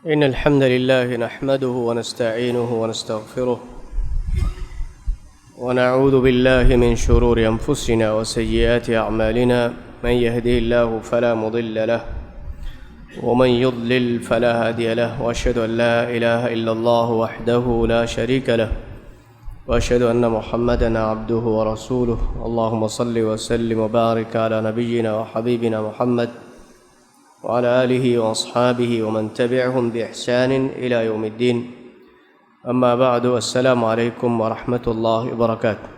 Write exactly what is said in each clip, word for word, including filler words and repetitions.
إن الحمد لله نحمده ونستعينه ونستغفره، ونعوذ بالله من شرور أنفسنا وسيئات أعمالنا. من يهده الله فلا مضل له، ومن يضلل فلا هادي له، وأشهد أن لا إله إلا الله وحده لا شريك له، وأشهد أن محمدا عبده ورسوله. اللهم صل وسلم وبارك على نبينا وحبيبنا محمد وعلى آله وأصحابه ومن تبعهم بإحسان إلى يوم الدين. أما بعد، السلام عليكم ورحمة الله وبركاته.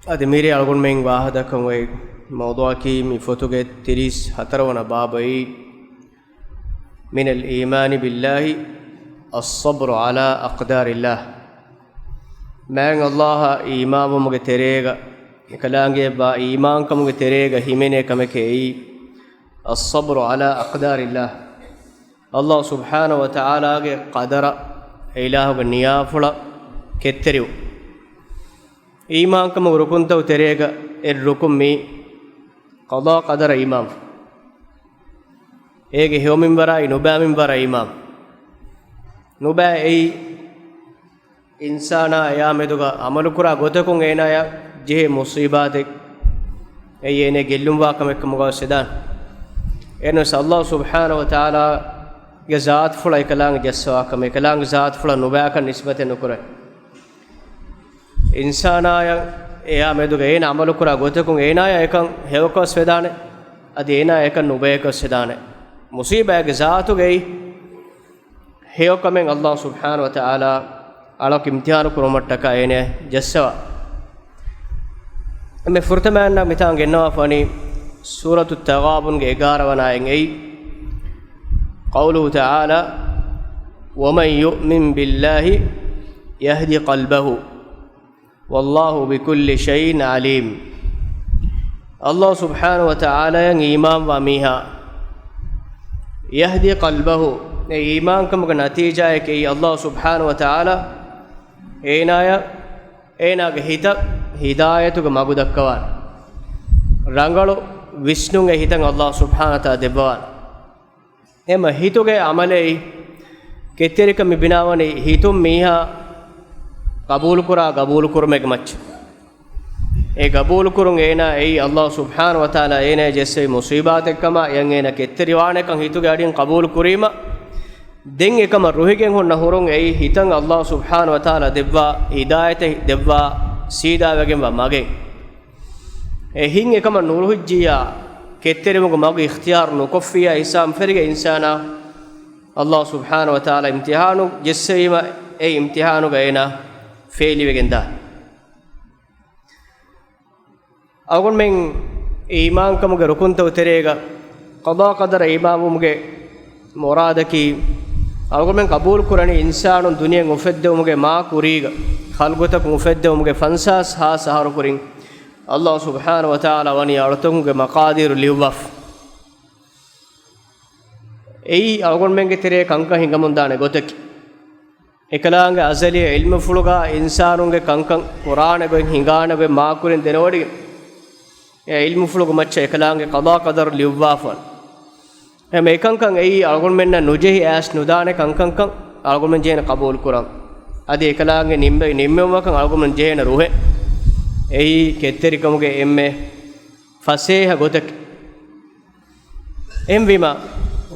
އަދި މިރޭ އަޅުގަނޑުމެން ވާހަކަދައްކަން އޮތް މައުޟޫޢަކީ މި ފޮތުގެ ތިރީސް ހަތަރު ވަނަ ބާބައީ، من الإيمان بالله الصبر على أقدار الله. މާތް ﷲ އަށް އީމާންވުމުގެ ތެރޭގަ، އެކަލާނގެއަށްވާ އީމާންކަމުގެ ތެރޭގަ ހިމެނޭ ކަމެކޭ އެއީ، الصبر على أقدار الله. ﷲ ސުބްޙާނަހޫ ވަތަޢާލާގެ ޤަދަރަށް، އެ އިލާހުގެ ނިޔާފުޅަށް ކެތްތެރިވުން. އީމާންކަމުގެ ރުކުންތަކުގެ ތެރޭގަ އެއް ރުކުން މީ ޤަޟާ ޤަދަރަށް އީމާން. އޭގެ ހެޔޮ މިންވަރާއި ނުބައި މިންވަރަށް އީމާން. ނުބައި އެއީ އިންސާނާ އެޔާ މެދުގަ ޢަމަލުކުރާ ގޮތަކުން އޭނާޔަށް ޖެހޭ މުޞީބާތެއް، އެއީ އޭނަ ގެއްލުންވާ ކަމެއް ކަމުގަ ވެސް ވެދާނެ. އެހެނަސް ﷲ ސުބްޙާނަހޫ ވަތަޢާލާގެ ޒާތުފުޅަށް އެކަލާނގެ ޖައްސަވާ ކަމެއް، އެކަލާނގެ ޒާތުފުޅަށް ނުބައިކަން ނިސްބަތެއް ނުކުރޭ. އިންސާނާޔަށް އެޔާ މެދުގަ އޭނަ ޢަމަލުކުރާ ގޮތަކުން އޭނާޔަށް އެކަން ހެޔޮކަސް ވެދާނެ، އަދި އޭނާ އެކަން ނުބަޔަކަސް ވެދާނެ. މުޞީބާގެ ޒާތުގައި ހެޔޮކަމެއް ﷲ ސުބްޙާނަހޫ ވަތަޢާލާ އަޅަކު އިމްތިޙާނު ކުރުމަށްޓަކާ އޭނަ ޖައްސަވާ. އެންމެ ފުރަތަމައަށް މިތާނގަ ގެންނަވާފަވަނީ ސޫރަތު ތަޣާބުންގެ އެގާރަ ވަނަ އާޔަތް އެއީ. قوله تعالى، ومن يؤمن بالله يهد قلبه والله بكل شيء عليم. ﷲ ސުބްޙާނަހޫ ވަތަޢާލާޔަށް އީމާންވާ މީހާ، يهد قلبه، އެ އީމާންކަމުގެ ނަތީޖާއެކޭ ﷲ ސުބްޙާނަހޫ ވަތަޢާލާ އޭނާޔަށް، އޭނާގެ ހިތަށް ހިދާޔަތުގެ މަގު ދައްކަވާނެ. ރަނގަޅު ވިސްނުން އެ ހިތަށް ﷲ ސުބްޙާނަހޫ ވަތަޢާލާ ދެއްވަވާނެ. އެމަ ހިތުގެ ޢަމަލެއް ކެތްތެރިކަން މި ބިނާވަނީ ހިތުން މީހާ ޤަބޫލުކުރާ ޤަބޫލުކުރުމެއްގެ މައްޗަށް. އެ ޤަބޫލުކުރުން އޭނާ އެއީ ﷲ ސުބްޙާނަހޫ ވަތަޢާލާ އޭނާ ޖެއްސެވި މުޞީބާތެއްކަމާ، އެއަށް އޭނާ ކެތްތެރިވާނެކަން ހިތުގެ އަޑިން ޤަބޫލު ކުރީމަ، ދެން އެކަމަށް ރުހިގެން ހުންނަ ހުރުން އެއީ ހިތަށް ﷲ ސުބްޙާނަހޫ ވަތަޢާލާ ދެއްވާ ހިދާޔަތެއް ދެއްވާ ސީދާވެގެންވާ މަގެއް. އެ ހިތް އެކަމަށް ނުރުހިއްޖިއްޔާ، ކެތްތެރިވުމުގެ މަގު އިޚްތިޔާރު ނުކޮށްފިއްޔާ ހިސާބުން ފެށިގެން އިންސާނާ ﷲ ސުބްޙާނަހޫ ވަތަޢާލާ އިމްތިޙާނު ޖެއްސެވީމަ، އެ އިމްތިޙާނުގަ އޭނާ ފެއިލްވެގެންދާނެ. އަޅުގަނޑުމެން އީމާންކަމުގެ ރުކުންތަކުގެ ތެރޭގަ ޤަޟާ ޤަދަރަށް އީމާންވުމުގެ މުރާދަކީ، އަޅުގަނޑުމެން ޤަބޫލުކުރަނީ އިންސާނުން ދުނިޔެއަށް އުފެއްދެވުމުގެ މާ ކުރީގަ، ޚަލްޤުތަކުން އުފެއްދެވުމުގެ ފަންސާސް ހާސް އަހަރު ކުރިން ﷲ ސުބްޙާނަހޫ ވަތަޢާލާ ވަނީ އަޅުތަކުންގެ މަޤާދީރު ލިޔުއްވާފަ. އެއީ އަޅުގަނޑުމެންގެ ތެރޭ ކަންކަން ހިނގަމުންދާނެ ގޮތަކީ. އެކަލާނގެ އަޒަލީ ޢިލްމުފުޅުގަ އިންސާނުންގެ ކަންކަން ކުރާނެ ގޮތް، ހިނގާނެ ގޮތް، މާކުރިން ދެނެވޮޑިގެން، އެ ޢިލްމުފުޅުގެ މައްޗަށް އެކަލާނގެ ޤަޟާ ޤަދަރު ލިޔުއްވާފަ. އެމަ އެކަންކަން އެއީ އަޅުގަނޑުމެންނަށް ނުޖެހި އައިސް ނުދާނެ ކަންކަންކަން އަޅުގަނޑުމެން ޖެހޭނެ ޤަބޫލު ކުރަން. އަދި އެކަލާނގެ ނިންމެ، ނިންމެވުމަކަށް އަޅުގަނޑުމެން ޖެހޭނެ ރުހެއް. އެއީ ކެތްތެރިކަމުގެ އެންމެ ފަސޭހަ ގޮތަކީ. އެހެންވީމަ،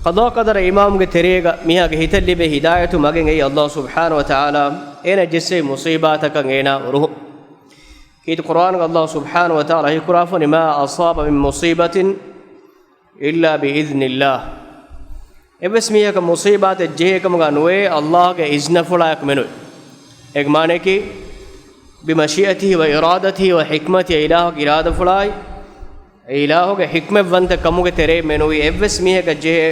ޤަޟާ ޤަދަރަށް އީމާންވުމުގެ ތެރޭގަ މީހާގެ ހިތަށް ލިބޭ ހިދާޔަތު މަގެއް އެއީ ﷲ ސުބްޙާނަހޫ ވަތަޢާލާ އޭނަ ޖެއްސެވި މުޞީބާތަކަށް އޭނާ ރުހުން. ކީރިތި ޤުރުއާނުގަ ﷲ ސުބްޙާނަހޫ ވަތަޢާލާ ޙިކުރާފަނި، ما أصاب من مصيبة إلا بإذن الله. އެއްވެސް މީހަކަށް މުޞީބާތެއް ޖެހޭ ކަމުގަ ނުވޭ، ﷲގެ އިޒްނަފުޅާއެކު މެނުވެ. އޭގެ މާނައަކީ، بمشيئته وإرادته وحكمته، އިލާހުގެ އިރާދަފުޅާއި، އެ އިލާހުގެ ޙިކްމަތްވަންތަ ކަމުގެ ތެރެއިން މެނުވީ އެއްވެސް މީހަކަށް ޖެހޭ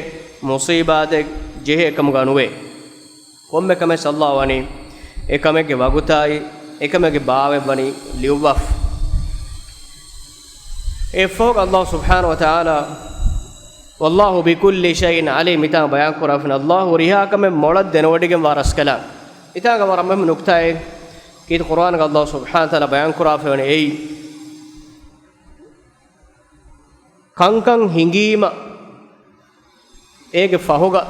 މުޞީބާތެއް ޖެހޭ ކަމުގަ ނުވޭ. ކޮންމެ ކަމެއް ﷲ ވަނީ އެކަމެއްގެ ވަގުތާއި، އެކަމެއްގެ ބާވަތް ވަނީ ލިޔުއްވާފަ. އެއަށްފަހުގަ ﷲ ސުބްޙާނަހޫ ވަތަޢާލާ، والله بكل شيء عليم، މިތާނގަ ބަޔާން ކުރާފަނި، ﷲ ހުރިހާ ކަމެއް މޮޅަށް ދެނެވޮޑިގެންވާ ރަސްކަލާނގެ. މިތާނގަ ވަރަށް މުހިއްމު ނުކުތާއެއް، ކީރިތި ޤުރުއާނުގަ ﷲ ސުބްޙާނަހޫ ވަތަޢާލާ ބަޔާން ކުރާފައިވަނީ އެއީ، ކަންކަން ހިނގީމަ، އޭގެ ފަހުގަ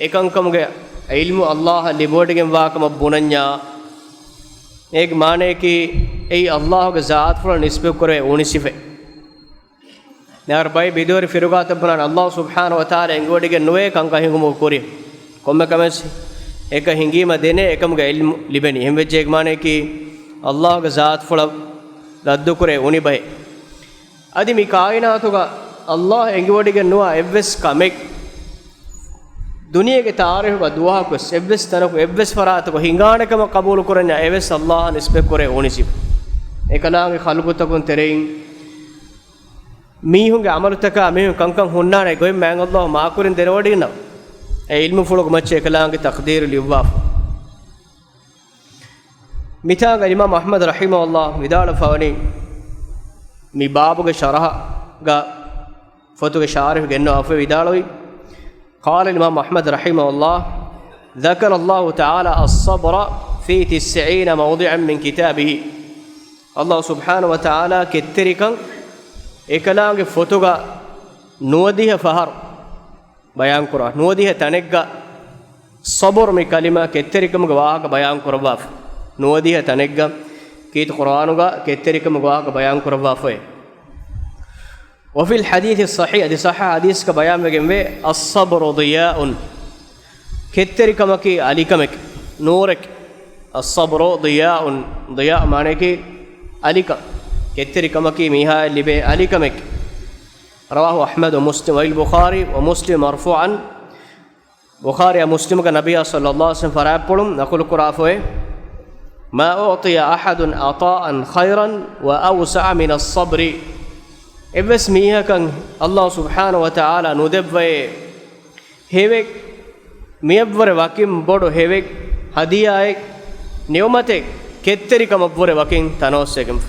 އެކަންކަމުގެ ޢިލްމު އައްލާހަށް ލިބިވަޑިގެންވާކަމަށް ބުނަންޏާ، އޭގެ މާނަޔަކީ އެއީ އައްލާހުގެ ޒާތުފުޅަށް ނިސްބަތްކުރެވޭ އުނި ސިފައެއް. މިހާރު ބައެއް ބިދުވެރި ފިރުގާތައް ބުނާނެ، އައްލާހު ސުބްޙާނަހު ވަތަޢާލާ އެނގިވަޑިގެން ނުވޭ ކަންކަން ހިނގުމުގެ ކުރިން. ކޮންމެ ކަމެއް އެކަން ހިނގީމަ ދެނޭ އެކަމުގެ ޢިލްމު ލިބެނީ. އެހެންވެއްޖެ އޭގެ މާނަޔަކީ އައްލާހުގެ ޒާތުފުޅަށް ރައްދުކުރޭ އުނިބަހެއް. އަދި މި ކާއިނާތުގަ އައްލާހު އެނގިވަޑިގެން ނުވާ އެއްވެސް ކަމެއް ދުނިޔޭގެ ތާރީޚުގަ ދުވަހަކުވެސް އެއްވެސް ތަނަކު އެއްވެސް ފަރާތަކު ހިނގާނެ ކަމަށް ޤަބޫލު ކުރަންޏާ އެވެސް އައްލާހަށް ނިސްބަތްކުރޭ އުނި ސިފަ. އެކަލާނގެ ޚަލްޤުތަކުން ތެރެއިން މީހުންގެ ޢަމަލުތަކާ މީހުން ކަންކަން ހުންނާނެ ގޮތް މާތް އައްލާހު މާކުރިން ދެނެވަޑައިގަންނަވާ. އެ ޢިލްމުފުޅުގެ މައްޗަށް އެކަލާނގެ ތަޤްދީރު ލިޔުއްވާފަ. މިތާގަ އިމާމް އަޙްމަދު ރަޙިމަހުﷲ ވިދާޅުވެފަވަނީ، މި ބާބުގެ ޝަރަޙަގަ ފޮތުގެ ޝާރިޙު ގެންނަވާފަ ވިދާޅުވީ، قال الإمام أحمد رحمه الله، ذكر الله تعالى الصبر في تسعين موضعا من كتابه. އައްލާހު ސުބްޙާނަހު ވަތަޢާލާ ކެތްތެރިކަން އެކަލާނގެ ފޮތުގަ ނުވަދިހަ ފަހަރު ބަޔާންކުރާ، ނުވަދިހަ ތަނެއްގަ ޞަބުރު މި ކަލިމަ ކެތްތެރިކަމުގެ ވާހަކަ ބަޔާންކުރައްވާފަ. ނުވަދިހަ ތަނެއްގަ ކީރިތި ޤުރުއާނުގަ ކެތްތެރިކަމުގެ ވާހަކަ ބަޔާންކުރައްވާފައޭ. وفي الحديث الصحيح، އަދި ޞައްޙަ ޙަދީޘްގަ ބަޔާންވެގެންވޭ، الصبر ضياء، ކެތްތެރިކަމަކީ އަލިކަމެކޭ، ނޫރެކޭ. الصبر ضياء، ޟިޔާ މާނަޔަކީ އަލިކަން. ކެތްތެރިކަމަކީ މީހާއަށް ލިބޭ އަލިކަމެކޭ. رواه أحمد ومسلم وللبخاري ومسلم مرفوعا. ބުޚާރީއާ މުސްލިމުގެ ނަބިއްޔާ ޞައްލައްލާހު ޢަލައިހި ވަސައްލަމަ ފަރާތްޕުޅުން ނަޤުލު ކުރާފައޭ، ما أعطي أحد عطاء خيرا وأوسع من الصبر. އެއްވެސް މީހަކަށް އައްލާހު ސުބްޙާނަހު ވަތަޢާލާ ނުދެއްވައޭ ހެޔޮ، މިއަށްވުރެ ވަކިން ބޮޑު ހެޔޮ، ހަދިޔާއެއް، ނިޢުމަތެއް، ކެތްތެރިކަމަށްވުރެ ވަކިން ތަނަވަސްވެގެންފަ.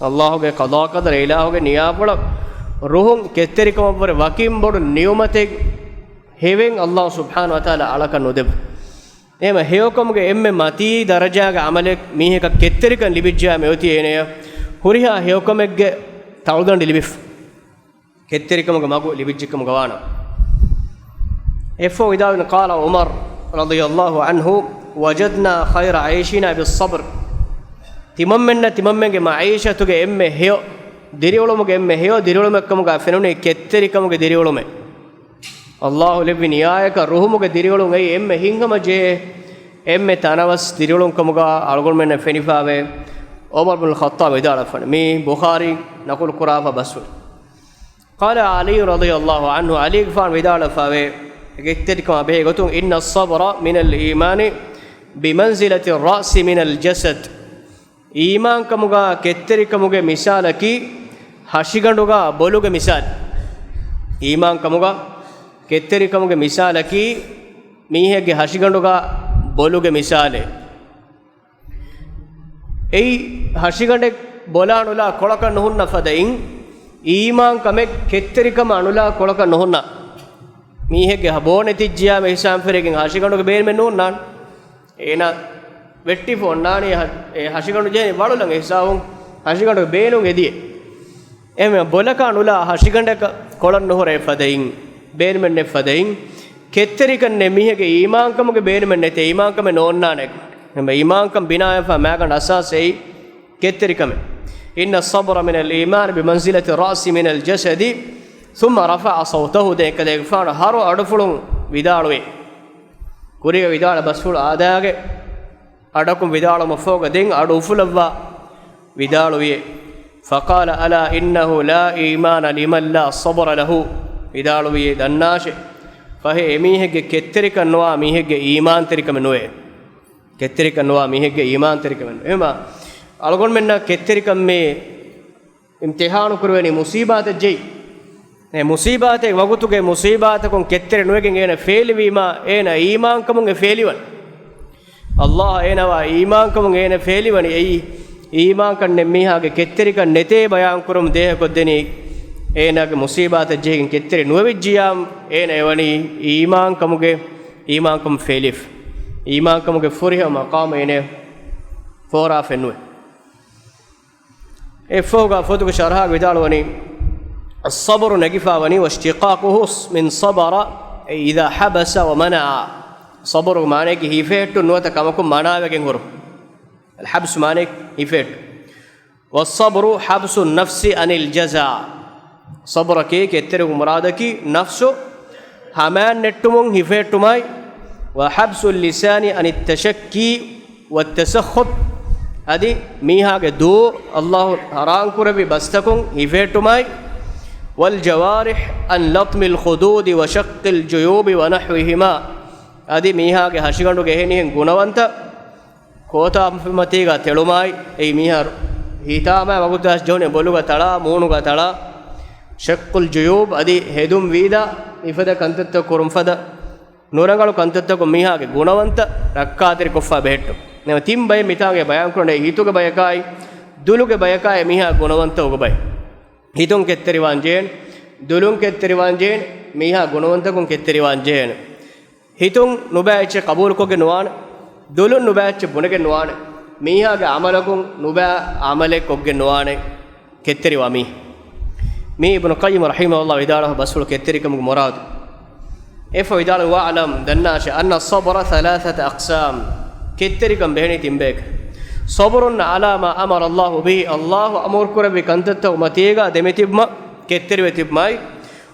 އައްލާހުގެ ޤަޟާ ޤަދަރު، އިލާހުގެ ނިޔާފުޅަށް ރުހުން ކެތްތެރިކަމަށްވުރެ ވަކިން ބޮޑު ނިޢުމަތެއް ހެޔޮ އައްލާހު ސުބްޙާނަހު ވަތަޢާލާ އަޅަކަށް ނުދެއްވާ. އެހެންވެ، ހެޔޮކަމުގެ އެންމެ މަތީ ދަރަޖާގެ ޢަމަލެއް މީހަކަށް ކެތްތެރިކަން ލިބިއްޖެޔާ މިއޮތީ އޭނަޔަށް ހުރިހާ ހެޔޮކަމެއްގެ ތަޅުދަނޑި ލިބިފަ. ކެތްތެރިކަމުގެ މަގު ލިބިއްޖެކަމުގަ ވާނަމަ. އެއަށްފަހު ވިދާޅުވި، قال عمر رضي الله عنه، وجدنا خير عيشنا بالصبر. ތިމަންމެންނަށް ތިމަންމެންގެ މަޢީޝަތުގެ އެންމެ ހެޔޮ ދިރިއުޅުމުގެ އެންމެ ހެޔޮ ދިރިއުޅުމެއްކަމުގަ ފެނުނީ ކެތްތެރިކަމުގެ ދިރިއުޅުމެއް. އައްލާހު ލެއްވި ނިޔާޔަކަށް ރުހުމުގެ ދިރިއުޅުން އެއީ އެންމެ ހިތްހަމަޖެހޭ، އެންމެ ތަނަވަސް ދިރިއުޅުންކަމުގަ އަޅުގަނޑުމެންނަށް ފެނިފައިވޭ. ޢުމަރު ބިން ޚައްޠާބު ވިދާޅުވެފަ، މީ ބުޚާރީ ނަޤުލު ކުރާފަ ބަސްފުޅު. قال علي رضي الله عنه، ޢަލީގެފާނު ވިދާޅުވެފައިވޭ، ކެތްތެރިކަމާ ބެހޭ ގޮތުން، إن الصبر من الإيمان بمنزلة الرأس من الجسد. އީމާންކަމުގަ ކެތްތެރިކަމުގެ މިސާލަކީ ހަށިގަނޑުގަ ބޮލުގެ މިސާލެއް. އީމާންކަމުގަ ކެތްތެރިކަމުގެ މިސާލަކީ މީހެއްގެ ހަށިގަނޑުގަ ބޮލުގެ މިސާލެއް. އެއީ ހަށިގަނޑެއް ބޮލާ ނުލާ ކޮޅަކަށް ނުހުންނަ ފަދައިން، އީމާންކަމެއް ކެތްތެރިކަމަށް ނުލާ ކޮޅަކަށް ނުހުންނާ. މީހެއްގެ ބޯ ނެތިއްޖިޔާމެ ހިސާބުން ފެށިގެން ހަށިގަނޑުގެ ބޭނުމެއް ނޯންނާނެ. އޭނާ ވެއްޓިފަ އޮންނާނީ ހަ-، އެ ހަށިގަނޑު ޖެހެނީ ވަޅުލަން ހިސާބުން ހަށިގަނޑުގެ ބޭނުން އެދިޔަ. އެހެންވެ، ބޮލަކާ ނުލާ ހަށިގަނޑަކަށް ކޮޅަށް ނުހުރޭ ފަދައިން، ބޭނުމެއް ނެތް ފަދައިން، ކެތްތެރިކަން ނެތް މީހެއްގެ އީމާންކަމުގެ ބޭނުމެއް ނެތޭ، އީމާންކަމެއް ނޯންނާނެ. އެހެންވެ، އީމާންކަން ބިނާވެފަ މާގަނޑު އަސާސް އެއީ ކެތްތެރިކަމެއް. إن الصبر من الإيمان بمنزلة الرأس من الجسد ثم رفع صوته. ދެން އެކަލޭގެފާނު ހަރު އަޑުފުޅުން ވިދާޅުވި. ކުރީގެ ވިދާޅު ބަސްފުޅު އާދައިގެ އަޑަކުން ވިދާޅުވުމަށްފަހުގަ ދެން އަޑު އުފުލައްވާ ވިދާޅުވި. فقال ألا إنه لا إيمان لمن لا صبر له. ވިދާޅުވި، ދަންނާށޭ، ފަހެ އެމީހެއްގެ ކެތްތެރިކަން ނުވާ މީހެއްގެ އީމާންތެރިކަމެއް ނުވޭ. ކެތްތެރިކަން ނުވާ މީހެއްގެ އީމާންތެރިކަމެއް ނުވޭ. އެހެންވީމާ، އަޅުގަނޑުމެންނަށް ކެތްތެރިކަން މި އިމްތިޙާނު ކުރެވެނީ މުޞީބާތެއް ޖެހި. އެ މުޞީބާތެއް ވަގުތުގެ މުޞީބާތަކުން ކެތްތެރި ނުވެގެން އޭނަ ފޭލިވީމާ، އޭނަ އީމާންކަމުން އެ ފޭލިވަނީ. އައްލާހަށް އޭނަވާ އީމާންކަމުން އޭނަ ފޭލިވަނީ. އެއީ އީމާންކަން ނެތް މީހާގެ ކެތްތެރިކަން ނެތޭ ބަޔާންކުރުމުން ދޭހަކޮށްދެނީ. އޭނާގެ މުޞީބާތަށް ޖެހިގެން ކެތްތެރި ނުވެވިއްޖިޔާ، އޭނަ އެވަނީ އީމާންކަމުގެ، އީމާންކަމުން ފޭލިފަ. އީމާންކަމުގެ ފުރިހަމަ މަޤާމަށް އޭނަ ފޯރާފައެއް ނުވޭ. އެއަށްފަހުގަ ފޮތުގެ ޝަރަޙައިގަ ވިދާޅުވަނީ، الصبر ނެގިފަވަނީ، واشتقاقه من صبر، إذا حبس ومنع. ޞަބުރު މާނައަކީ ހިފެހެއްޓުން ނުވަތަ ކަމަކުން މަނާވެގެން ހުރުން. الحبس މާނައަކީ ހިފެހެއްޓުން. والصبر حبس النفس عن الجزع. ޞަބުރަކީ ކެތްތެރިވުމުގެ މުރާދަކީ ނަފްސު ހަމައަށް ނެއްޓުމުން ހިފެހެއްޓުމާއި، وحبس اللسان عن التشكي والتسخط، އަދި މީހާގެ ދޫ ﷲ ޙަރާމް ކުރެއްވި ބަސްތަކުން ހިފެހެއްޓުމާއި، والجوارح عن لطم الخدود وشق الجيوب ونحوهما، އަދި މީހާގެ ހަށިގަނޑުގެ އެހެނިހެން ގުނަވަންތައް ކޯތާފަތްމަތީގަ ތެޅުމާއި، އެއީ މީހާ ހިތާމައި ވަގުތު ޖެހުނީ ބޮލުގަ ތަޅާ، މޫނުގަ ތަޅާ، شق الجيوب އަދި ހެދުން ވީދާ، މިފަދަ ކަންތައްތައް ކުރުން ފަދަ ނުރަނގަޅު ކަންތައްތަކުން މީހާގެ ގުނަވަންތައް ރައްކާތެރިކޮށްފަ ބެހެއްޓުން. ނަމަ ތިން ބައެއް މިތާގެ ބަޔާން ކުރަނީ ހިތުގެ ބަޔަކާއި، ދުލުގެ ބަޔަކާއި މީހާ ގުނަވަންތައުގެ ބައެއް. ހިތުން ކެތްތެރިވާން ޖެހޭނެ، ދުލުން ކެތްތެރިވާން ޖެހޭނެ، މީހާ ގުނަވަންތަކުން ކެތްތެރިވާން ޖެހޭނެ. ހިތުން ނުބައި އެއްޗެއް ޤަބޫލުކޮށްގެން ނުވާނެ. ދުލުން ނުބައި އެއްޗެއް ބުނެގެން ނުވާނެ. މީހާގެ ޢަމަލަކުން ނުބައި ޢަމަލެއް ކޮށްގެން ނުވާނެ. ކެތްތެރިވާ މީ. މީ އިބްނު ޤައްޔިމް ރަޙިމަހުﷲ ވިދާޅުވާ ބަސްފުޅު ކެތްތެރިކަމުގެ މުރާދު. އެފަ ވިދާޅުވި، وَاعْلَمْ، ދަންނާށޭ، أَنَّ الصَّبْرَ ثَلَاثَةَ أَقْسَامٍ، ކެތްތެރިކަން ބެހެނީ ތިން ބަޔަކަށް. صَبْرٌ عَلَىٰ مَا أَمَرَ اللهُ بِهِ، ﷲ އަމުރު ކުރެއްވި ކަންތައްތައް މަތީގަ ދެމިތިބުމަށް ކެތްތެރިވެ ތިބުމާއި،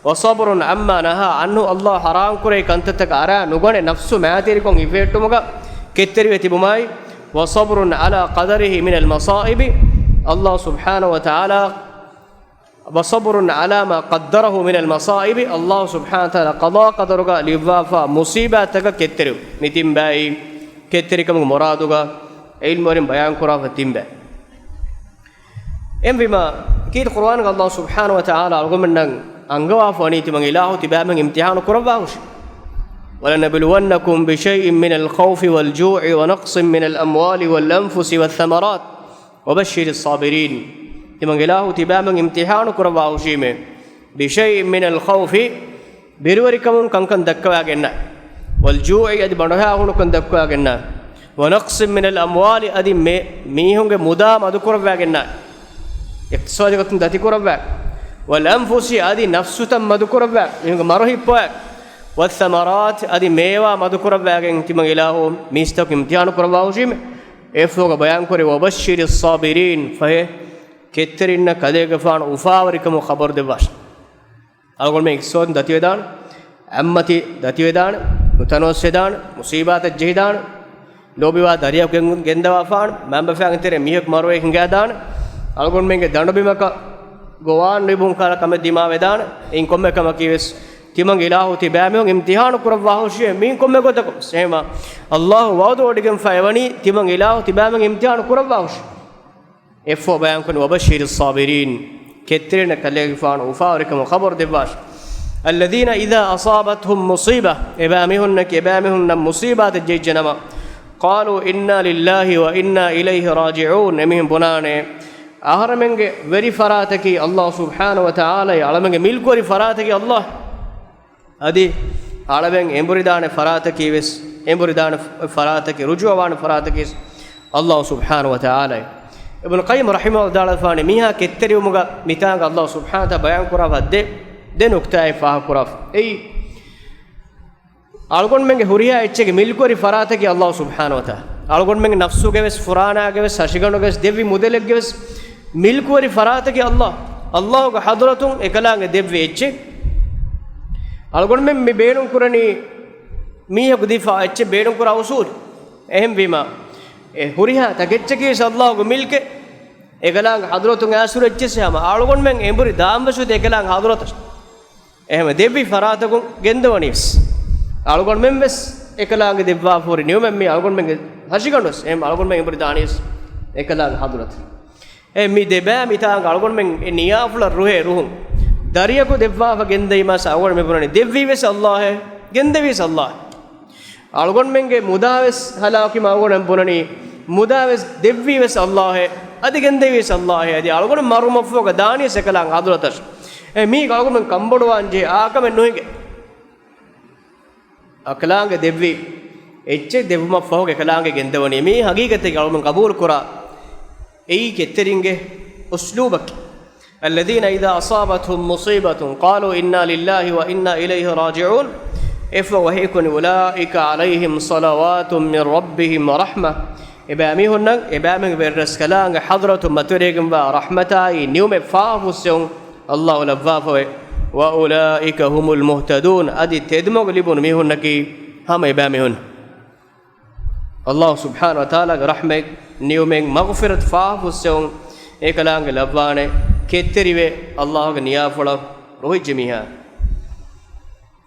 وَصَبْرٌ عَمَّا نَهَىٰ عَنْهُ، ﷲ ޙަރާމް ކުރެއްވި ކަންތައްތަކަށް އަރާ ނުގަނެ ނަފްސު މައިތިރިކޮށް ހިފެހެއްޓުމުގަ ކެތްތެރިވެ ތިބުމާއި، وَصَبْرٌ عَلَىٰ قَدَرِهِ مِنَ الْمَصَائِبِ، ﷲ ސުބްޙާނަހޫ ވަތަޢާލާ، وَصَبْرٌ عَلَىٰ مَا قَدَّرَهُ مِنَ الْمَصَائِبِ، ﷲ ސުބްޙާނަހޫ ވަތަޢާލާ ޤަޟާ ޤަދަރުގަ ލިޔުއްވާފަ މުޞީބާތްތަކަށް ކެތްތެރިވުން. މި ތިން ބައި ކެތްތެރިކަމުގެ މުރާދުގަ ޢިލްމުވެރިން ބަޔާން ކުރާފަ ތިން ބައި. އެހެންވީމަ، ކީރިތި ޤުރުއާނުގަ ﷲ ސުބްޙާނަހޫ ވަތަޢާލާ އަޅުގަނޑުމެންނަށް އަންގަވާފަ ވަނީ ތިމަން އިލާހު ތިބާމެން އިމްތިޙާނު ކުރައްވާހުށި. وَلَنَبْلُوَنَّكُم بِشَيْءٍ مِّنَ الْخَوْفِ وَالْجُوعِ وَنَقْصٍ مِّنَ الْأَمْوَالِ وَالْأَنفُسِ وَالثَّمَرَاتِ وَبَشِّرِ الصَّابِرِينَ. ތިމަން އިލާހު ތިބާމެން އިމްތިޙާނު ކުރައްވާހުށީމޭ. بِشَيْءٍ مِّنَ الْخَوْفِ، ބިރުވެރިކަމުން ކަންކަން ދައްކަވާގެންނާ. وَالْجُوعِ، އަދި ބަނޑުހައިހޫނުކަން ދައްކަވާގެންނާ. وَنَقْصٍ مِّنَ الْأَمْوَالِ، އަދި މެ-، މީހުންގެ މުދާ މަދުކުރައްވާގެންނާ. އިޤްތިޞާދީ ގޮތުން ދަތިކުރައްވާ. وَالْأَنفُسِ، އަދި ނަފްސުތައް މަދުކުރައްވާ. މީހުންގެ މަރު ހިއްޕަވާ. وَالثَّمَرَاتِ، އަދި މޭވާ މަދުކުރައްވާގެން ތިމަން އިލާހު މީސްތަކު އިމްތިޙާނު ކުރައްވާހުށީމޭ. އެފޯގަ ބަޔާންކުރި، وَبَشِّرِ الصَّابِرِينَ، ފަހެ ކެތްތެރިންނަށް ކަލޭގެފާނު އުފާވެރިކަމުގެ ޚަބަރު ދެއްވާށި. އަޅުގަނޑުމެން އިޤްތިޞާދުން ދަތިވެދާނެ، އަތްމަތި ދަތިވެދާނެ، ނުތަނަވަސްވެދާނެ، މުޞީބާތައް ޖެހިދާނެ، ލޯބިވާ ދަރިޔަކު ގެން-، ގެންދަވާފާނެ، މައިންބަފައިންގެ ތެރޭ މީހަކު މަރުވެ ހިނގާދާނެ، އަޅުގަނޑުމެންގެ ދަނޑުބިމަކަށް ގޮވާން ނުލިބުނު ކަހަލަ ކަމެއް ދިމާވެދާނެ. އެއިން ކޮންމެ ކަމަކީ ވެސް ތިމަން އިލާހު ތިބާމެން އިމްތިޙާނު ކުރައްވާހުށީ މީން ކޮންމެ ގޮތަކުން. އެހެންވީމަ، ﷲ ވަޢުދު ވޮޑިގެންފަ އެވަނީ ތިމަން އިލާހު ތިބާމެން އިމްތިޙާނު ކުރައްވާހުށީ. އެފޯ ބަޔާންކުރި، وَبَشِّرِ الصَّابِرِينَ، ކެތްތެރިންނަށް ކަލޭގެފާނު އުފާވެރިކަމުގެ ޚަބަރު ދެއްވާށި. الَّذِينَ إِذَا أَصَابَتْهُمْ مُصِيبَةٌ، އެބައިމީހުންނަކީ އެބައިމީހުންނަށް މުޞީބާތެއް ޖެހިއްޖެނަމަ، قَالُوا إِنَّا لِلَّهِ وَإِنَّا إِلَيْهِ رَاجِعُونَ، އެމީހުން ބުނާނެ، އަހަރެމެންގެ ވެރި ފަރާތަކީ ﷲ ސުބްޙާނަހޫ ވަތަޢާލާ، އަޅަމެންގެ މިލްކުވެރި ފަރާތަކީ ﷲ. އަދި އަޅަމެން އެނބުރިދާނެ ފަރާތަކީ ވެސް، އެނބުރިދާނެ ފަރާތަކީ، ރުޖޫޢަވާނެ ފަރާތަކީ ވެސް ﷲ ސުބްޙާނަހޫ ވަތަޢާލާ. އިބްނު ޤައްޔިމް ރަޙިމަހުﷲ ވިދާޅުވެފާނެ، މީހާ ކެތްތެރިވުމުގަ މިތާނގަ ﷲ ސުބްޙާނަހޫ ވަތަޢާލާ ބަޔާން ކުރާފަ ދެ، ދެ ނުކްތާއެއް ފާހަގަކުރާފަ. އެއީ، އަޅުގަނޑުމެންގެ ހުރިހާ އެއްޗެއްގެ މިލްކުވެރި ފަރާތަކީ ﷲ ސުބްޙާނަހޫ ވަތަޢާލާ. އަޅުގަނޑުމެންގެ ނަފްސުގެ ވެސް، ފުރާނާގެ ވެސް، ހަށިގަނޑުގެ ވެސް، ދެއްވި މުދަލެއްގެ ވެސް މިލްކުވެރި ފަރާތަކީ ﷲ. ﷲގެ ޙަޟްރަތުން އެކަލާނގެ ދެއްވި އެއްޗެއް. އަޅުގަނޑުމެން މި ބޭނުން ކުރަނީ މީހަކު ދީފަ އެއްޗެއް ބޭނުން ކުރާ އުޞޫލު. އެހެންވީމަ، އެ ހުރިހާ ތަކެއްޗަކީ ވެސް ﷲގެ މިލްކެއް. އެކަލާނގެ ޙަޟްރަތުން އައިސް ހުރި އެއްޗެއް ހަމަ އަޅުގަނޑުމެން އެނބުރި ދާން ވެސް އެކަލާނގެ ޙަޟްރަތަށް. އެހެން ދެއްވި ފަރާތަކުން ގެންދަވަނީ ވެސް. އަޅުގަނޑުމެން ވެސް އެކަލާނގެ ދެއްވާފަ ހުރި ނިޢުމަތް މީ އަޅުގަނޑުމެންގެ ހަށިގަނޑު ވެސް. އެހެން އަޅުގަނޑުމެން އެނބުރި ދާނީ ވެސް އެކަލާނގެ ޙަޟްރަތަށް. އެ މި ދެބައި މިތާނގަ އަޅުގަނޑުމެން އެ ނިޔާފުޅަށް ރުހޭ ރުހުން ދަރިޔަކު ދެއްވާފަ ގެންދަވީމަސް އަޅުގަނޑު މި ބުނަނީ ދެއްވީ ވެސް ﷲއޭ، ގެންދެވީ ވެސް ﷲއޭ. އަޅުގަނޑުމެންގެ މުދާ ވެސް ހަލާކުވީމަ އަޅުގަނޑު ބުނަނީ، މުދާ ވެސް ދެއްވީ ވެސް ﷲއޭ، އަދި ގެންދެވީ ވެސް ﷲއޭ، އަދި އަޅުގަނޑު މަރުމަށްފަހުގަ ދާނީ ވެސް އެކަލާނގެ ޙަޟްރަތަށް. އެ މީ އަޅުގަނޑުމެން ކަންބޮޑުވާން ޖެހޭ އާކަމެއް ނުހިނގޭ. އެކަލާނގެ ދެއްވި އެއްޗެއް ދެއްވުމަށްފަހު އެކަލާނގެ ގެންދަވަނީ. މީ ހަގީގަތެއް އަޅުގަނޑު ޤަބޫލު ކުރާ. އެއީ ކެތްތެރިންގެ އުސްލޫބަކީ. الَّذِينَ إِذَا أَصَابَتْهُمْ مُصِيبَةٌ قَالُوا إِنَّا لِلَّهِ وَإِنَّا إِلَيْهِ رَاجِعُونَ. އެފަ ވަހީކުނި، أولئك عليهم صلوات من ربهم ورحمة. އެބައިމީހުންނަށް އެބައިމީހުންގެ ވެރިރަސްކަލާނގެ ޙަޟްރަތުން މަތިވެރިވެގެންވާ ރަޙްމަތާއި ނިޢުމަތް ފާފަ ފުއްސެވުން ﷲ ލައްވާފަވޭ. وأولئك هم المهتدون. އަދި ތެދުމަގު ލިބުނު މީހުންނަކީ ހަމަ އެބައިމީހުން. ﷲ ސުބްޙާނަހޫ ވަތަޢާލާގެ ރަޙްމަތް، ނިޢުމަތް، މަޣްފިރަތު ފާފަ ފުއްސެވުން އެކަލާނގެ ލައްވާނެ، ކެތްތެރިވެ ﷲގެ ނިޔާފުޅަށް ރުހިއްޖެ މީހާ.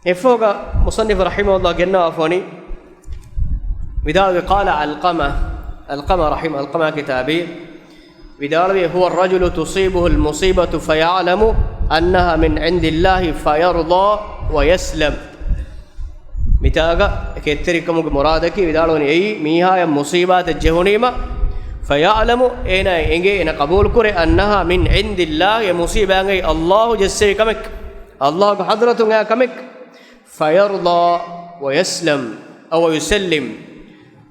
އެއަށްފަހުގަ މުޞައްނިފު ރަޙިމަހުﷲ ގެންނަވާފަވަނީ، ވިދާޅުވި، قال علقمة، ޢަލްޤަމާ ރަޙިމަ، ޢަލްޤަމާގެ ކިތާބީ ވިދާޅުވި، هو الرجل تصيبه المصيبة فيعلم أنها من عند الله فيرضى ويسلم. މިތާގަ ކެތްތެރިކަމުގެ މުރާދަކީ ވިދާޅުވަނީ، އެއީ މީހާޔަށް މުޞީބާތެއް ޖެހުނީމަ، فيعلم، އޭނާ އެނގޭ، އޭނާ ޤަބޫލުކުރޭ، أنها من عند الله، އެ މުޞީބާ އެނގެނީ ﷲ ޖެއްސެވި ކަމެއް، ﷲގެ ޙަޟްރަތުން އާ ކަމެއް، فيرضى ويسلم أو يسلم.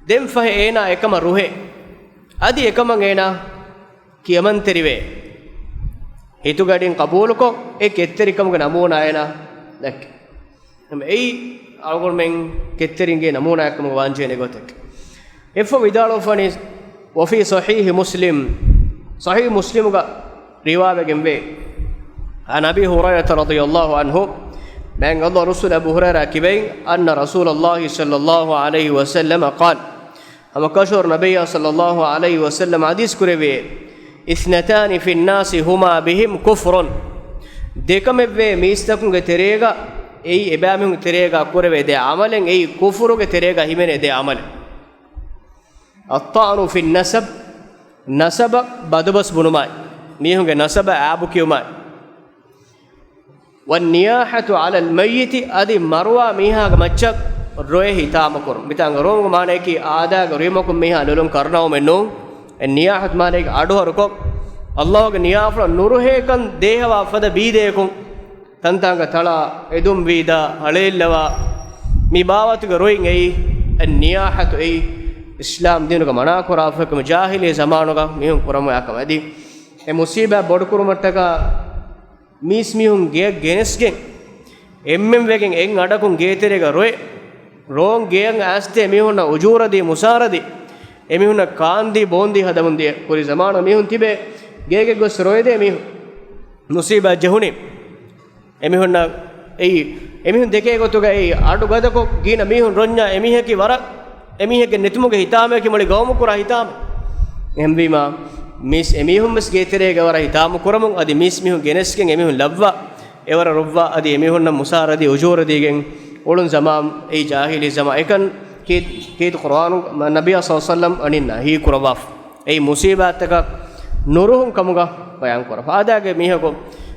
ދެން ފަހެ އޭނާ އެކަމަށް ރުހޭ. އަދި އެކަމަށް އޭނާ ކިޔަމަންތެރިވޭ. ހިތުގަޑިން ޤަބޫލުކޮށް، އެ ކެތްތެރިކަމުގެ ނަމޫނާ އޭނާ ދެއްކޭ. އެއީ އަޅުގަނޑުމެން ކެތްތެރިންގެ ނަމޫނާއެއްކަމުގަ ވާންޖެހޭނެ ގޮތެއް. އެއަށްފަހު ވިދާޅުވެފަވަނީ، وفي صحيح مسلم، ޞަޙީޙު މުސްލިމުގަ ރިވާވެގެންވޭ، عن أبي هريرة رضي الله عنه، މާތް ﷲ ރުއްސުން އަބޫ ހުރައިރާ ކިބައިން، أن رسول الله صلى الله عليه وسلم قال، ހަމަކަށަވަރު ނަބިއްޔާ ޞައްލައްލާހު ޢަލައިހި ވަސައްލަމަ ޙަދީޘް ކުރެއްވިއޭ، اثنتان في الناس هما بهم كفر. ދެކަމެއްވޭ މީސްތަކުންގެ ތެރޭގަ، އެއީ އެބައިމީހުންގެ ތެރޭގަ ކުރެވޭ ދެ ޢަމަލެއް، އެއީ ކުފުރުގެ ތެރޭގަ ހިމެނޭ ދެ ޢަމަލެއް. الطعن في النسب، ނަސަބަށް ބަދުބަސް ބުނުމާއި، މީހުންގެ ނަސަބަށް އާބު ކިޔުމާއި. والنياحة على الميت، އަދި މަރުވާ މީހާގެ މައްޗަށް ރޮއެ ހިތާމަކުރުން. މިތާނގަ ރޮވުމުގެ މާނަޔަކީ އާދައިގެ ރުއިމަކުން މީހާ ލޮލުން ކަރުނަވުމެއް ނޫން. އެ ނިޔާޙަތު މާނަޔަކީ އަޑުހަރުކޮށް، ﷲގެ ނިޔާފުޅަށް ނުރުހޭކަން ދޭހަވާ ފަދަ ބީދޭކުން، ތަންތާނގަ ތަޅާ، އެދުން ވީދާ، ހަޅޭއްލަވާ، މި ބާވަތުގެ ރޮއިން އެއީ، އެ ނިޔާޙަތު އެއީ، އިސްލާމް ދީނުގަ މަނާކުރާފައި ކަމެއް، ޖާހިލީ ޒަމާނުގަ މީހުން ކުރަމުވާ ކަމެއް. އަދި އެ މުޞީބާތް ބޮޑުކުރުމަށްޓަކާ، މީސްމީހުން ގެއަށް ގެނެސްގެން، އެންމެން ވެގެން އެއް އަޑަކުން ގޭތެރޭގަ ރޮއެ، ރޯން ގެއަށް އައިސްދޭ މީހުންނަށް އުޖޫރަދީ، މުސާރަދީ، އެމީހުންނަށް ކާންދީ، ބޯންދީ ހަދަމުންދިޔަ ކުރި ޒަމާނު މީހުން ތިބޭ، ގޭގެ ގޮސް ރޮއެދޭ މީހުން. މުޞީބާތް ޖެހުނީ އެމީހުންނަށް އެއީ، އެމީހުން ދެކޭ ގޮތުގައި އަޑު ގަދަކޮށް ގިނަ މީހުން ރޮންޏާ، އެމީހަކީ ވަރަށް، އެމީހެއްގެ ނެތުމުގެ ހިތާމަޔަކީ މުޅި ގައުމު ކުރާ ހިތާމަ. އެހެންވީމާ، މީސް އެމީހުން ވެސް ގޭތެރޭގަ ވަރަށް ހިތާމަ ކުރަމުން، އަދި މީސްމީހުން ގެނެސްގެން އެމީހުން ލައްވާ، އެވަރަށް ރޮއްވާ، އަދި އެމީހުންނަށް މުސާރަދީ އުޖޫރަދީގެން އުޅުން ޒަމާން، އެއީ ޖާހިލީ ޒަމާން. އެކަން ކީ، ކީރިތި ޤުރުއާނު ނަބިއްޔާ ޞައްލަﷲު ޢަލައިހި ވަސައްލަމަ އަނިން ނަހީ ކުރައްވާފަ. އެއީ މުޞީބާތްތަކަށް ނުރުހުން ކަމުގަ ބަޔާން ކުރައްވާ. އާދައިގެ މީހަކު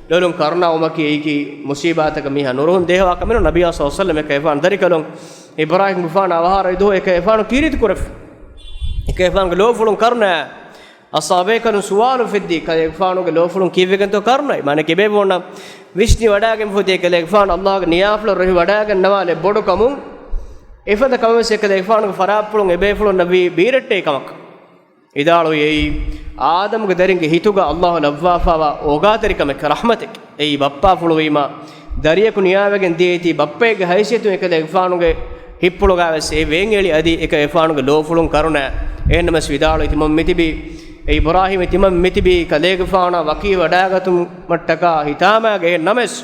ލޮލުން ކަރުނާވުމަކީ އެއީކީ މުޞީބާތަކަށް މީހާ ނުރުހުން ދޭހަވާ ކަމެއް ނޫން. ނަބިއްޔާ ޞައްލަﷲު ޢަލައިހި ވަސައްލަމަ އެކަލޭގެފާނު ދަރިކަލުން އިބްރާހީމްގެފާނާ އަވަހާރަ ދުވަހު އެކަލޭގެފާނު ކީރިތި ކުރެއްވި. އެކަލޭގެފާނުގެ ލޯފުޅުން ކަރުނަ އަޞްޙާބޭކަލުން ސުވާލު އުފެއްދީ، ކަލޭގެފާނުގެ ލޯފުޅުން ކީއްވެގެންތޯ ކަރުނަ؟ މާނަ ކިބޭ ބޯންނަ ވިސްނި ވަޑާގެން ފުދޭ ކަލޭގެފާނު ﷲގެ ނިޔާފުޅަށް ރުހި ވަޑާގަންނަވާލެއް ބޮޑު ކަމުން، އެފަދަ ކަމަށް ވެސް އެކަލޭގެފާނުގެ ފަރާތްޕުޅުން އެބޭފުޅުންނަށް ވީ ބީރައްޓެހި ކަމަކަށް. ވިދާޅުވި އެއީ، އާދަމުގެ ދަރިންގެ ހިތުގަ ﷲ ލައްވާފައިވާ އޯގާތެރިކަމެއް، ރަޙްމަތެއް. އެއީ ބައްޕާފުޅު ވީމާ، ދަރިޔަކު ނިޔާވެގެން ދިޔައީތީ ބައްޕައެއްގެ ހައިސިއްޔަތުން އެކަލޭގެފާނުގެ ހިތްޕުޅުގަ ވެސް އެ ވޭން އެޅި އަދި އެކަލޭގެފާނުގެ ލޯފުޅުން ކަރުނަ. އެހެންނަމަވެސް ވިދާޅުވި ތިމަން މިތިބީ، އެ އިބްރާހީމް ތިމަން މިތިބީ ކަލޭގެފާނާ ވަކިވެވަޑާގަތުމަށްޓަކާ ހިތާމައިގެ. އެހެން ނަމަވެސް،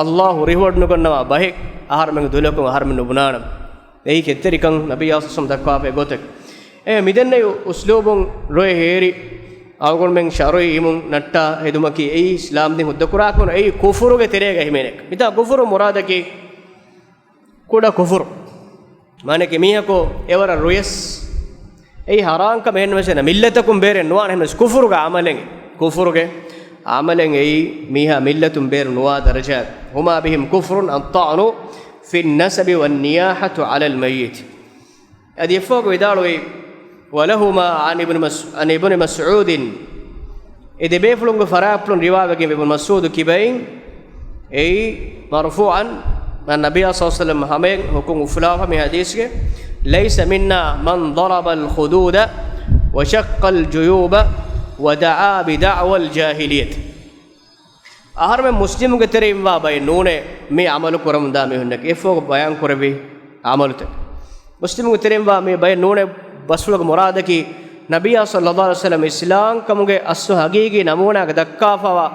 ﷲ ރިހުވަޑުނުގަންނަވާ ބަހެއް އަހަރުމެންގެ ދުލަކުން އަހަރުމެން ނުބުނާނަމޭ. އެއީ ކެތްތެރިކަން ނަބިއްޔާ ޞައްލަﷲު ޢަލައިހި ވަސައްލަމަ ދައްކާފައި ގޮތެއް. އެ މިދެންނެވި އުސްލޫބުން ރޮއެ ހޭރި އަޅުގަނޑުމެން ޝަރުޢީ އިލްމުން ނައްޓާ ހެދުމަކީ އެއީ އިސްލާމް ދީން ހުއްދަކުރާ ކަމުން އެއީ ކުފުރުގެ ތެރޭގަ ހިމެނޭ. މިތާ ކުފުރު މުރާދަކީ ކުޑަ ކުފުރު. މާނައަކީ މީހަކު އެވަރަށް ރުޔަސް އެއީ ހަރާންކަމެއް ނުވެސް އެނަ މިއްލަތަކުން ބޭރެއް ނުވާނެ. އެހެނަސް ކުފުރުގެ ޢަމަލެއް، ކުފުރުގެ ޢަމަލެއް އެއީ މީހާ މިއްލަތުން ބޭރު ނުވާ ދަރަޖައެއް. هما بهم كفر الطعن في النسب والنياحة على الميت. އަދި އެއަށްފަހުގަ ވިދާޅުވީ، ولهما عن ابن مس-، عن ابن مسعود. އެ ދެބޭފުޅުންގެ ފަރާތްޕުޅުން ރިވާވެގެން އިބްނު މަސްޢޫދު ކިބައިން އެއީ މަރުފޫޢަން، ނަބިއްޔާ ޞައްލަﷲު ޢަލައިހި ވަސައްލަމަ ހަމަޔަށް ޙުކުމް އުފުލާފަ މި ޙަދީޘްގެ، ليس منا من ضرب الخدود وشق الجيوب ودعا بدعوى الجاهلية. އަހަރުމެން މުސްލިމުގެ ތެރެއިން ވާ ބައެއް ނޫނޭ މި ޢަމަލު ކުރަމުންދާ މީހުންނަކީ. އެއަށްފަހު ބަޔާން ކުރެއްވި ޢަމަލުތައް. މުސްލިމުގެ ތެރެއިން ވާ މި ބައެއް ނޫނޭ ބަސްފުޅުގެ މުރާދަކީ، ނަބިއްޔާ ޞައްލައްލާހު ޢަލައިހި ވަސައްލަމަ އިސްލާމްކަމުގެ އަސްލު ހަގީގީ ނަމޫނާގަ ދައްކާފަވާ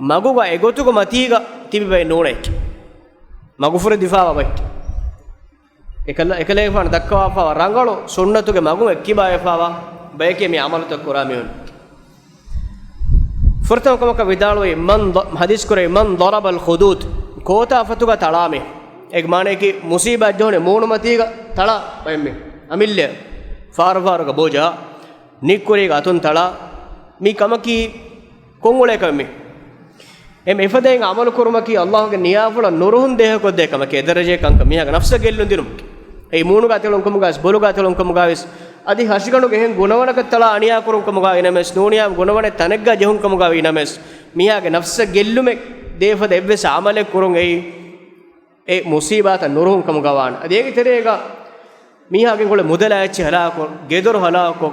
މަގުގަ އެގޮތުގެ މަތީގަ ތިބި ބައެއް ނޫނޭ. މަގުފުރެދިފާވާ ބައެއް. އެކަލަ-، އެކަލޭގެފާނު ދައްކަވާފަވާ ރަނގަޅު ސުންނަތުގެ މަގުން އެއްކިބާވެފާވާ ބަޔެކޭ މި ޢަމަލުތައް ކުރާ މީހުން. ފުރަތަމަ ކަމަކަށް ވިދާޅުވީ، މަން ޟ-، ޙަދީޘް ކުރެވި، މަން ޟަރަބަލް ޚުދޫދް، ކޯތާފަތުގަ ތަޅާ މީ. އޭގެ މާނަޔަކީ، މުޞީބާތް ޖެހުނީ މޫނުމަތީގަ ތަޅާ ބައެއް މީ. އަމިއްލަ ފާރުފާރުގަ ބޯޖާ، ނިއްކުރީގަ އަތުން ތަޅާ، މި ކަމަކީ ކޮން އުޅޭ ކަމެއް މީ؟ އެމް އެފަދައިން ޢަމަލު ކުރުމަކީ ﷲގެ ނިޔާފުޅަށް ނުރުހުން ދޭހަކޮށްދޭ ކަމެކޭ. އެ ދަރަޖައެއް ކަންކަން މީހާގެ ނަފްސަށް ގެއްލުން ދިނުމަކީ. އެއީ މޫނުގަ ތެޅުން ކަމުގަވެސް، ބޮލުގަ ތެޅުން ކަމުގަވެސް، އަދި ހަށިގަނޑުގެ އެހެން ގުނަވަނަކަށް ތަޅާ އަނިޔާ ކުރުން ކަމުގަ އިނަމެސް، ނޫނިޔާ ގުނަވަނެއް ތަނެއްގަ ޖެހުން ކަމުގަ އިނަމެސް، މީހާގެ ނަފްސަށް ގެއްލުމެއް ދޭފަދަ އެއްވެސް ޢަމަލެއް ކުރުން އެއީ އެ މުޞީބާތައް ނުރުހުން ކަމުގަވާނެ. އަދި އޭގެ ތެރޭގަ މީހާގެ އެނގުޅެ މުދަލާ އެއްޗެއް ހަލާކު، ގެދޮރު ހަލާކު،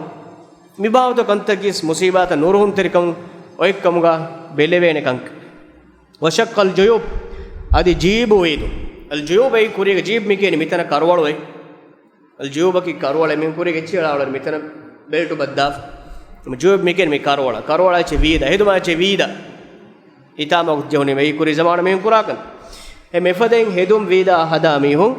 މި ބާވަތު ކަންތަކީސް މުޞީބާތައް ނުރުހުންތެރިކަމުން އޮތްކަމުގަ ބެލެވޭނެ ކަންކަން. ވަޝައްޤަލް ޖުޔޫބް، އަދި ޖީބު ވީދު. އަލް ޖުޔޫބް އެއީ ކުރީގެ ޖީބް މި ކިޔަނީ މިތަނަށް ކަރުވަޅު އެއް. އަލް ޖުޔޫބަކީ ކަރުވަޅެއް މި ކުރީގެ އެއްޗިއް އަޅާ މިތަނަށް ބެލްޓު ބައްދާފަ. ޖުޔޫބް މި ކިޔަނީ މި ކަރުވަޅަށް. ކަރުވަޅާ އެއްޗެއް ވީދަ. ހެދުމާ އެއްޗެއް ވީދަ. ހިތާމަކޮށް ޖެހުނީމަ އެއީ ކުރީ ޒަމާނު މީހުން ކުރާކަން. އެ މެފަދައިން ހެދުން ވީދާ ހަދާ މީހުން،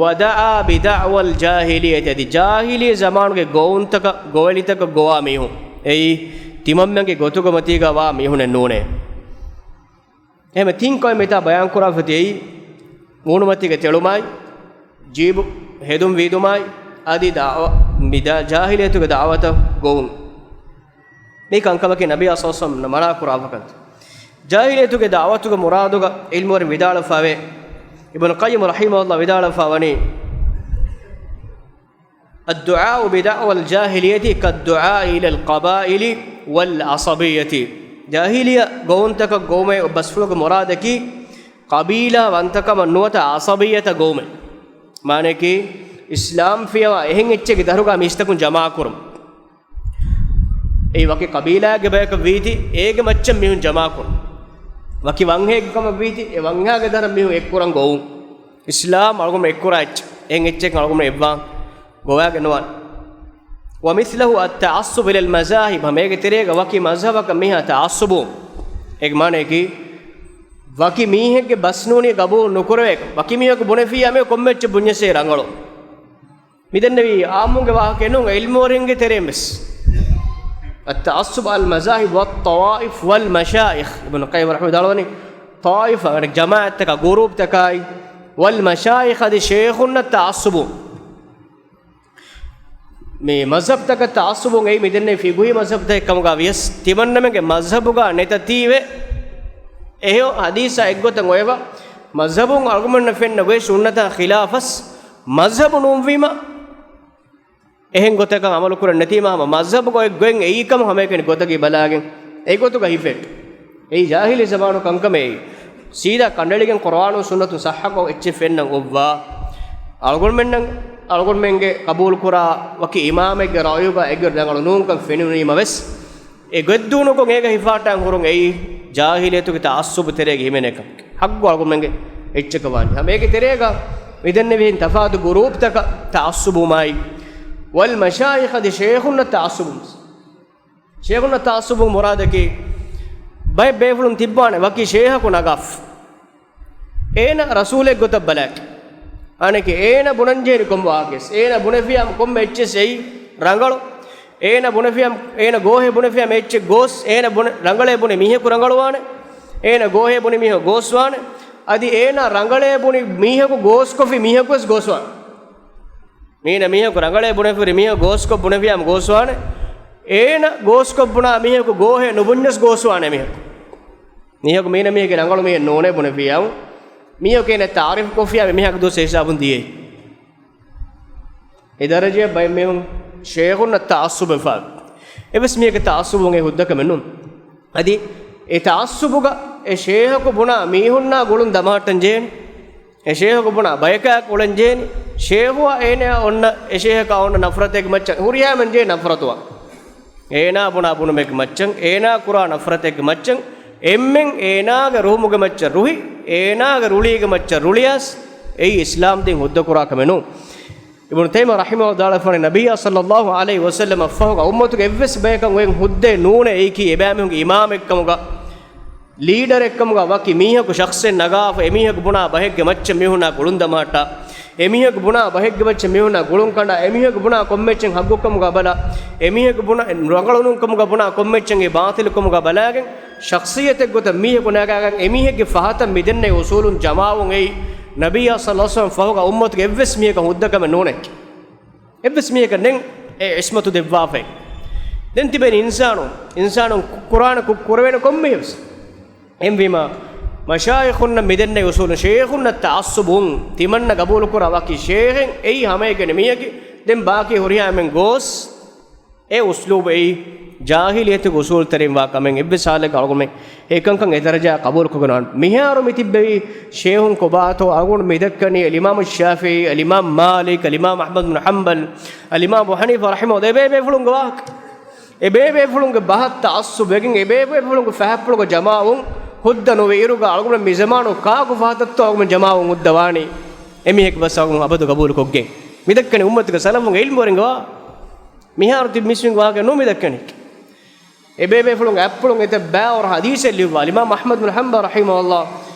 ވަދަޢާ ބިދަޢުވަލް ޖާހިލިއްޔަތި، އަދި ޖާހިލީ ޒަމާނުގެ ގޮވުންތަކަށް، ގޮވެލިތަކަށް ގޮވާ މީހުން. އެއީ ތިމަންމެންގެ ގޮތުގެ މަތީގަ ވާ މީހުނެއް ނޫނޭ. އެހެން ތިން ކަމެއް މިތާ ބަޔާން ކުރާފަ އޮތީ، އެއީ މޫނުމަތީގެ ތެޅުމާއި، ޖީބު ހެދުން ވީދުމާއި، އަދި ދަޢު-، މި ދާ-، ޖާހިލިއްޔަތުގެ ދަޢުވަތަށް ގޮވުން. މި ކަންކަމަކީ ނަބިއްޔާ ޞައްލައްލާހު ޢަލައިހި ވަސައްލަމަ މަނާ ކުރާފަ ކަންތައް. ޖާހިލިއްޔަތުގެ ދަޢުވަތުގެ މުރާދުގަ ޢިލްމުވެރިން ވިދާޅުވެފަވޭ. އިބްނު ޤައްޔިމް ރަޙިމަހުﷲ ވިދާޅުވެފަވަނީ، الدعاء بدعوى الجاهلية كالدعاء إلى القبائل والعصبية. ޖާހިލިއްޔަ ގޮވުންތަކަށް ގޮވުމޭ ބަސްފުޅުގެ މުރާދަކީ ޤަބީލާ ވަންތަކަމަށް ނުވަތަ ޢަޞަބިއްޔަތަށް ގޮވުމޭ. މާނަޔަކީ، އިސްލާމް ފިޔަވާ އެހެން އެއްޗެއްގެ ދަށުގަ މީސްތަކުން ޖަމާކުރުން. އެއީ ވަކި ޤަބީލާއެއްގެ ބަޔަކަށް ވީތީ، އޭގެ މައްޗަށް މީހުން ޖަމާކުރުން. ވަކި ވަންހައެއްގެ ކަމަށް ވީތީ، އެ ވަންހާގެ ދަށަށް މީހުން އެއްކުރަން ގޮވުން. އިސްލާމް އަޅުގަނޑު އެއްކުރާ އެއްޗެއް، އެހެން އެއްޗެއް އަޅުގަނޑު އެއްވާން ގޮވާގެން ނުވާނެ. ومثله التعصب إلى المذاهب، ހަމަ އޭގެ ތެރޭގަ ވަކި މަޒްހަބަކަށް މީހާ ތަޢައްޞުބު. އޭގެ މާނަޔަކީ، ވަކި މީހެއްގެ ބަސް ނޫނީ ގަބޫލު ނުކުރެވޭކަން. ވަކި މީހަކު ބުނެފިއްޔާ މީ ކޮންމެ އެއްޗެއް ބުންޏަސް އެއީ ރަނގަޅު. މިދެންނެވީ ޢާއްމުންގެ ވާހަކައެއް ނޫން، ޢިލްމުވެރިންގެ ތެރެއިން ވެސް. التعصب على المذاهب والطوائف والمشايخ. އިބްނު ޤައްޔިމް ރަޙިމަހުﷲ ވިދާޅުވަނީ، ޠާއިފާ، ޔަޢުނީ ޖަމާޢަތްތަކާ، ގުރޫޕްތަކާއި، والمشايخ، އަދި ޝޭޚުންނަށް ތަޢައްޞުބު. މި މަޒްހަބްތަކަށް ތަޢައްޞުބުން އެއީ މިދެންނެވި ފިޤުހީ މަޒްހަބްތަކެއް ކަމުގަ ވިޔަސް، ތިމަންނަމެންގެ މަޒްހަބުގަ ނެތަތީވެ، އެހެޔޮ ޙަދީޘާ އެއްގޮތަށް އޮވެފަ، މަޒްހަބުން އަޅުގަނޑުމެންނަށް ފެންނަ ގޮތް ސުންނަތާ ޚިލާފަސް، މަޒްހަބު ނޫންވީމަ، އެހެން ގޮތަކަށް ޢަމަލު ކުރަން ނެތީމަ، ހަމަ މަޒްހަބުގަ އޮތް ގޮތް އެއީ ކަމަށް ހަމައެކަނި ގޮތަކީ ބަލާގެން އެގޮތުގަ ހިފޭ. އެއީ ޖާހިލީ ޒަމާނު ކަންކަމެއް އެއީ. ސީދާ ކަނޑައެޅިގެން ޤުރުއާނު ސުންނަތު ޞައްޙަކޮށް އެއްޗެއް ފެންނަން އޮއްވާ. އަޅުގަނޑުމެންނަށް، އަޅުގަނޑުމެންގެ ޤަބޫލުކުރާ ވަކި އިމާމެއްގެ ރައުޔުގަ އެއްގޮތް ރަނގަޅު ނޫންކަން ފެނުނީމަވެސް، އެ ގޮތްދޫނުކޮށް އޭގަ ހިފާއްޓާން ހުރުން އެއީ ޖާހިލިއްޔަތުގެ ތަޢައްޞުބު ތެރޭގަ ހިމެނޭ ކަމެކޭ. ޙައްޤު އަޅުގަނޑުމެންގެ އެއްޗަކަށް ވާނީ. ހަމަ އޭގެ ތެރޭގަ މިދެންނެވިހެން ތަފާތު ގުރޫޕްތަކަށް ތަޢައްޞުބުވުމާއި، ވަލް މަޝާއިޚް އަދި ޝޭޚުންނަށް ތަޢައްޞުބު. ޝޭޚުންނަށް ތަޢައްޞުބު މުރާދަކީ، ބައެއް ބޭފުޅުން ތިއްބާނެ ވަކި ޝޭޚަކު ނަގާފަ. އޭނަ ރަސޫލެއް ގޮތަށް ބަލާކި. އަނެކެ އޭނަ ބުނަންޖެހެނީ ކޮން ވާހަކައެއް؟ އޭނަ ބުނެފިއްޔާ ކޮންމެ އެއްޗެއް އެއީ ރަނގަޅު. އޭނަ ބުނެފިއްޔާ، އޭނަ ގޯހޭ ބުނެފިއްޔާ އެއްޗެއް ގޯސް، އޭނަ ބުނެ، ރަނގަޅޭ ބުނި މީހަކު ރަނގަޅުވާނެ. އޭނަ ގޯހޭ ބުނި މީހަކު ގޯސްވާނެ. އަދި އޭނަ ރަނގަޅޭ ބުނި މީހަކު ގޯސްކޮށްފި މީހަކުވެސް ގޯސްވާނެ. މީނަ މީހަކު ރަނގަޅޭ ބުނެފި ހުރި މީހަކު ގޯސްކޮށް ބުނެފިއްޔާ ގޯސްވާނެ. އޭނަ ގޯސްކޮށް ބުނާ މީހަކު ގޯހޭ ނުބުންޏަސް ގޯސްވާނެ މީހަކު. މީހަކު މީނަ މީހެއްގެ ރަނގަޅު މީހެއް ނޫނޭ ބުނެފިއްޔާ. މީހަކު އޭނަ ތަޢުރީފު ކޮށްފިއްޔާ މީހަކު ދުވަސް ހިސާބުން ދިޔައީ. އެ ދަރަޖައަށް ބައެއް މީހުން ޝޭޚުންނަށް ތަޢައްޞުބު ވެފަ. އެއްވެސް މީހެއްގެ ތަޢައްޞުބު އެ ހުއްދަ ކަމެއް ނޫން. އަދި އެ ތަޢައްޞުބުގަ އެ ޝޭޚަކު ބުނާ މީހުންނާ ގުޅުން ދަމަހައްޓަން ޖެހޭނެ. އެ ޝޭޚަކު ބުނާ ބަޔަކާ އުޅެން ޖެހޭނެ. ޝޭޚުއާ އޭނައާ އޮންނަ، އެ ޝޭޚަކާ އޮންނަ ނަފްރަތެއްގެ މައްޗަށް ހުރިހާ މެން ޖެހޭ ނަފްރަތުވާ. އޭނާ ބުނާ ބުނުމެއްގެ މައްޗަށް، އޭނާ ކުރާ ނަފްރަތެއްގެ މައްޗަށް އެންމެން އޭނާގެ ރުހުމުގެ މައްޗަށް ރުހި، އޭނާގެ ރުޅީގެ މައްޗަށް ރުޅިޔަސް، އެއީ އިސްލާމް ދީން ހުއްދަކުރާ ކަމެއް ނޫން. އިބްނު ތައިމިއްޔާ ރަޙިމަހުﷲ ދާޅަފާނެ، ނަބިއްޔާ ޞައްލަﷲ ޢަލައިހި ވަސައްލަމަށް ފަހުގަ އުއްމަތުގެ އެއްވެސް ބަޔަކަށް އޮތް ހުއްދައެއް ނޫނޭ، އެއީކީ އެބައިމީހުންގެ އިމާމެއްކަމުގަ، ލީޑަރެއްކަމުގަ ވަކި މީހަކު ޝަޚްޞެއް ނަގާފަ، އެމީހަކު ބުނާ ބަހެއްގެ މައްޗަށް މީހުންނާ ގުޅުން ދަމާއްޓާ، އެމީހަކު ބުނާ ބަހެއްގެ މައްޗަށް މީހުންނާ ގުޅުން ކަނޑާ، އެމީހަކު ބުނާ ކޮންމެއްޗެއް ޙައްޤުކަމުގަ ބަލާ، އެމީހަކު ބުނާ ރަނގަޅުނުކަމުގަ ބުނާ ކޮންމެއްޗެއް އެ ބާޠިލުކަމުގަ ބަލާގެން، ޝަޚްޞިއްޔަތެއް ގޮތަށް މީހަކު ނަގާގެން އެމީހެއްގެ ފަހަތަށް މިދެންނެވި އުޞޫލުން ޖަމާވުން އެއީ، ނަބިއްޔާ ޞައްލަﷲ ޢަލައިހި ވަސައްލަމަ ފަހުގަ އުއްމަތުގެ އެއްވެސް މީހަކަށް ހުއްދަ ކަމެއް ނޫނޭ. އެއްވެސް މީހަކަށް ނެތް އެ ޢިޞްމަތު ދެއްވާފައި. ދެން ތިބޭނީ އިންސާނުން، އިންސާނުން ކުރާނެ ކު-، ކުރެވޭނެ ކޮންމެ ހެޔޮސް. އެހެންވީމާ، މަޝާއިޚުންނަށް މިދެންނެވި އުޞޫލުން، ޝޭޚުންނަށް ތަޢައްޞުބުވުން، ތިމަންނަ ގަބޫލުކުރާ ވަކި ޝޭޚެއް އެއީ ހަމައެކަނި މީހަކީ، ދެން ބާކީ ހުރިހާ އެންމެން ގޯސް، އެ އުސްލޫބު އެއީ ޖާހިލިއްޔަތުގެ އުސޫލުތެރެއިން ވާ ކަމެއް. އެއްވެސް ހާލެއްގަ އަޅުގަނޑުމެން އެކަންކަން އެ ދަރަޖާ ޤަބޫލުކޮށްގެން ނުވާނެ. މިހާރު މި ތިއްބެވި ޝޭޚުން ކޮބާތޯ އަޅުގަނޑު މި ދައްކަނީ އަލްއިމާމު ޝާފިޢީ، އަލްއިމާމު މާލިކް، އަލްއިމާމު އަޙްމަދު ބިން ޙަންބަލް، އަލްއިމާމު އަބޫ ޙަނީފާ ރަޙިމަހުﷲ އެބޭބޭފުޅުންގެ ވާހަކަ. އެބޭބޭފުޅުންގެ ބަހަށް ތަޢައްޞުބުވެގެން އެބޭބޭފުޅުންގެ ފަހަތްޕުޅުގަ ޖަމާވުން ހުއްދަ ނުވެ އިރުގަ އަޅުގަނޑު މި ޒަމާނު ކާކު ފަހަތަށްތޯ އަޅުގަނޑު ޖަމާވުން ހުއްދަ ވާނީ؟ އެމީހެއްގެ ބަސް އަޅުގަނޑު އަބަދު ޤަބޫލުކޮށްގެން. މި ދައްކަނީ އުއްމަތުގެ ސަލަފުންގެ ޢިލްމުވެރިންގެ ވާ. މިހާރު ތިބި މީސްމީން ވާހަކަ ނޫން މި ދައްކަނީ. އެބޭބޭފުޅުން އަތްޕުޅުން އެތައް ބައިވަރު ޙަދީޘެއް ލިޔުއްވާ. އަލްއިމާމު އަޙްމަދު ބިން ޙަންބަލް ރަޙިމަހުﷲ